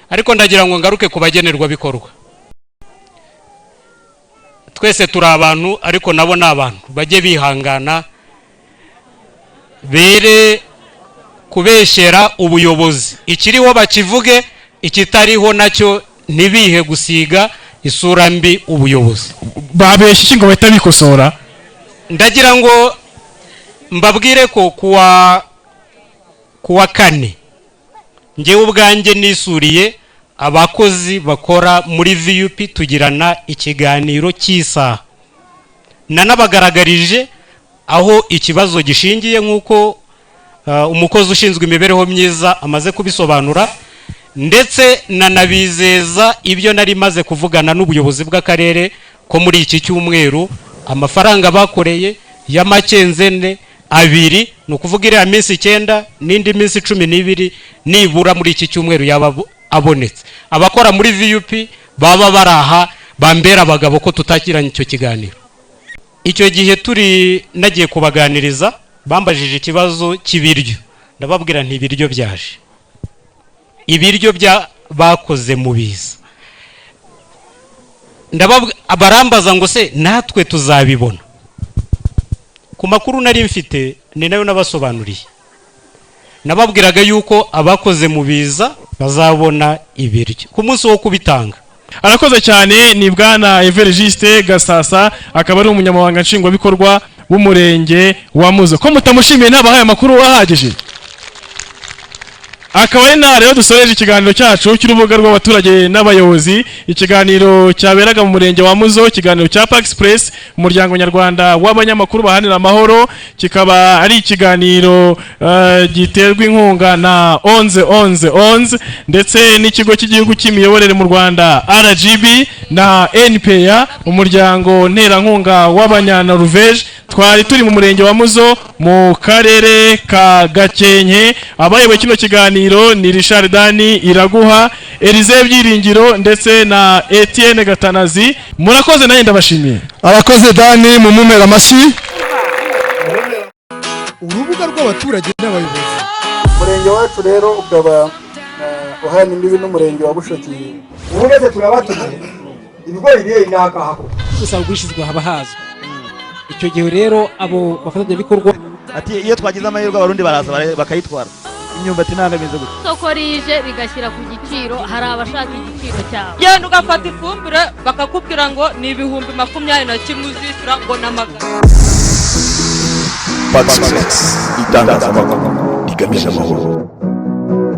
Speaker 4: Ariko ndagira ngo ngaruke ku bagenerwa bikorwa. Twese turi abantu, ariko nabo ni abantu, bajye bihangana bere kubeshyera ubuyobozi. Ikiriho bakivuge, ikitariho nacyo ntibihe gusiga isura mbi ubuyobozi.
Speaker 9: Babeshye iki ngo bahita bikosora?
Speaker 4: Ndagira ngo mbabwire ko kuwa kane njyewe ubwanjye nisuriye abakozi bakora muri VUP, tugirana ikiganiro cy'isaha. Nanabagaragarije aho ikibazo gishingiye nk'uko umukozi ushinzwe imibereho myiza amaze kubisobanura, ndetse nanabizeza ibyo nari maze kuvugana n'ubuyobozi bw'akarere ko muri iki cyumweru amafaranga bakoreye y'amakenzene 2, ni ukuvuga iriya minsi 9 n'indi minsi 12 nibura muri iki cyumweru yaba abonetse. Abakora muri VUP baba baraha bambera abagabo ko tutakiranye icyo kiganiro. Icyo gihe turi nagiye kubaganiriza, bambajije ikibazo cy'ibiryo, ndababwira nti ibiryo byaje, ibiryo bya bakoze mu biza. Barambaza ngo se natwe tuzabibona? Ku makuru nari mfite ni nayo nabasobanuriye, nababwiraga yuko abakoze mu biza bazabona ibiryo ku munsi wo kubitanga.
Speaker 9: Arakoze cyane, ni bwana Evergiste Gasasa, akaba ari umunyamabanga nshingwabikorwa w'umurenge wa Muzo. Ko mutamushimiye, ntabahaye amakuru ahagije? Akaba ari naha rero dusoreje ikiganiro cyacu cy'urubuga rw'abaturage n'abayobozi, ikiganiro cyaberaga mu murenge wa Muzo, ikiganiro cya Pax Press, umuryango nyarwanda w'abanyamakuru baharanira amahoro, kikaba ari ikiganiro giterwa inkunga na 11 11 11 ndetse n'ikigo cy'igihugu cy'imiyoborere mu Rwanda RGB na NPA, umuryango nterankunga w'abanyanoruveje. Twari turi mu murenge wa Muzo mu karere ka Gakenke. Abayoboye kino kiganiro ni Richard Dani Iraguha, Elize Byiringiro ndetse na Etienne Gatanazi. Murakoze, nanjye ndabashimiye.
Speaker 16: Arakoze Dani, mumumera amashyi.
Speaker 1: Urubuga rw'abaturage n'abayobozi.
Speaker 17: Umurenge wacu rero ukaba uhana imbibi n'umurenge wa Bushoki.
Speaker 3: Ubu ndetse turabatumye ibigori biri n'akahako.
Speaker 19: Gusa ugurishirizwa haba hazwi, icyo gihe rero abo bafatanyabikorwa.
Speaker 20: Ati iyo twagize amahirwe Abarundi baraza bakayitwara imyumbati, ntabwo imeze gutya.
Speaker 25: Isoko rije rigashyira ku giciro, hari abashaka igiciro cyabo.
Speaker 26: Genda ugafata ifumbire bakakubwira ngo ni 21,000 uzishyura, ngo ni amagana.
Speaker 27: Pax Press, itangazamakuru rigamije amahoro.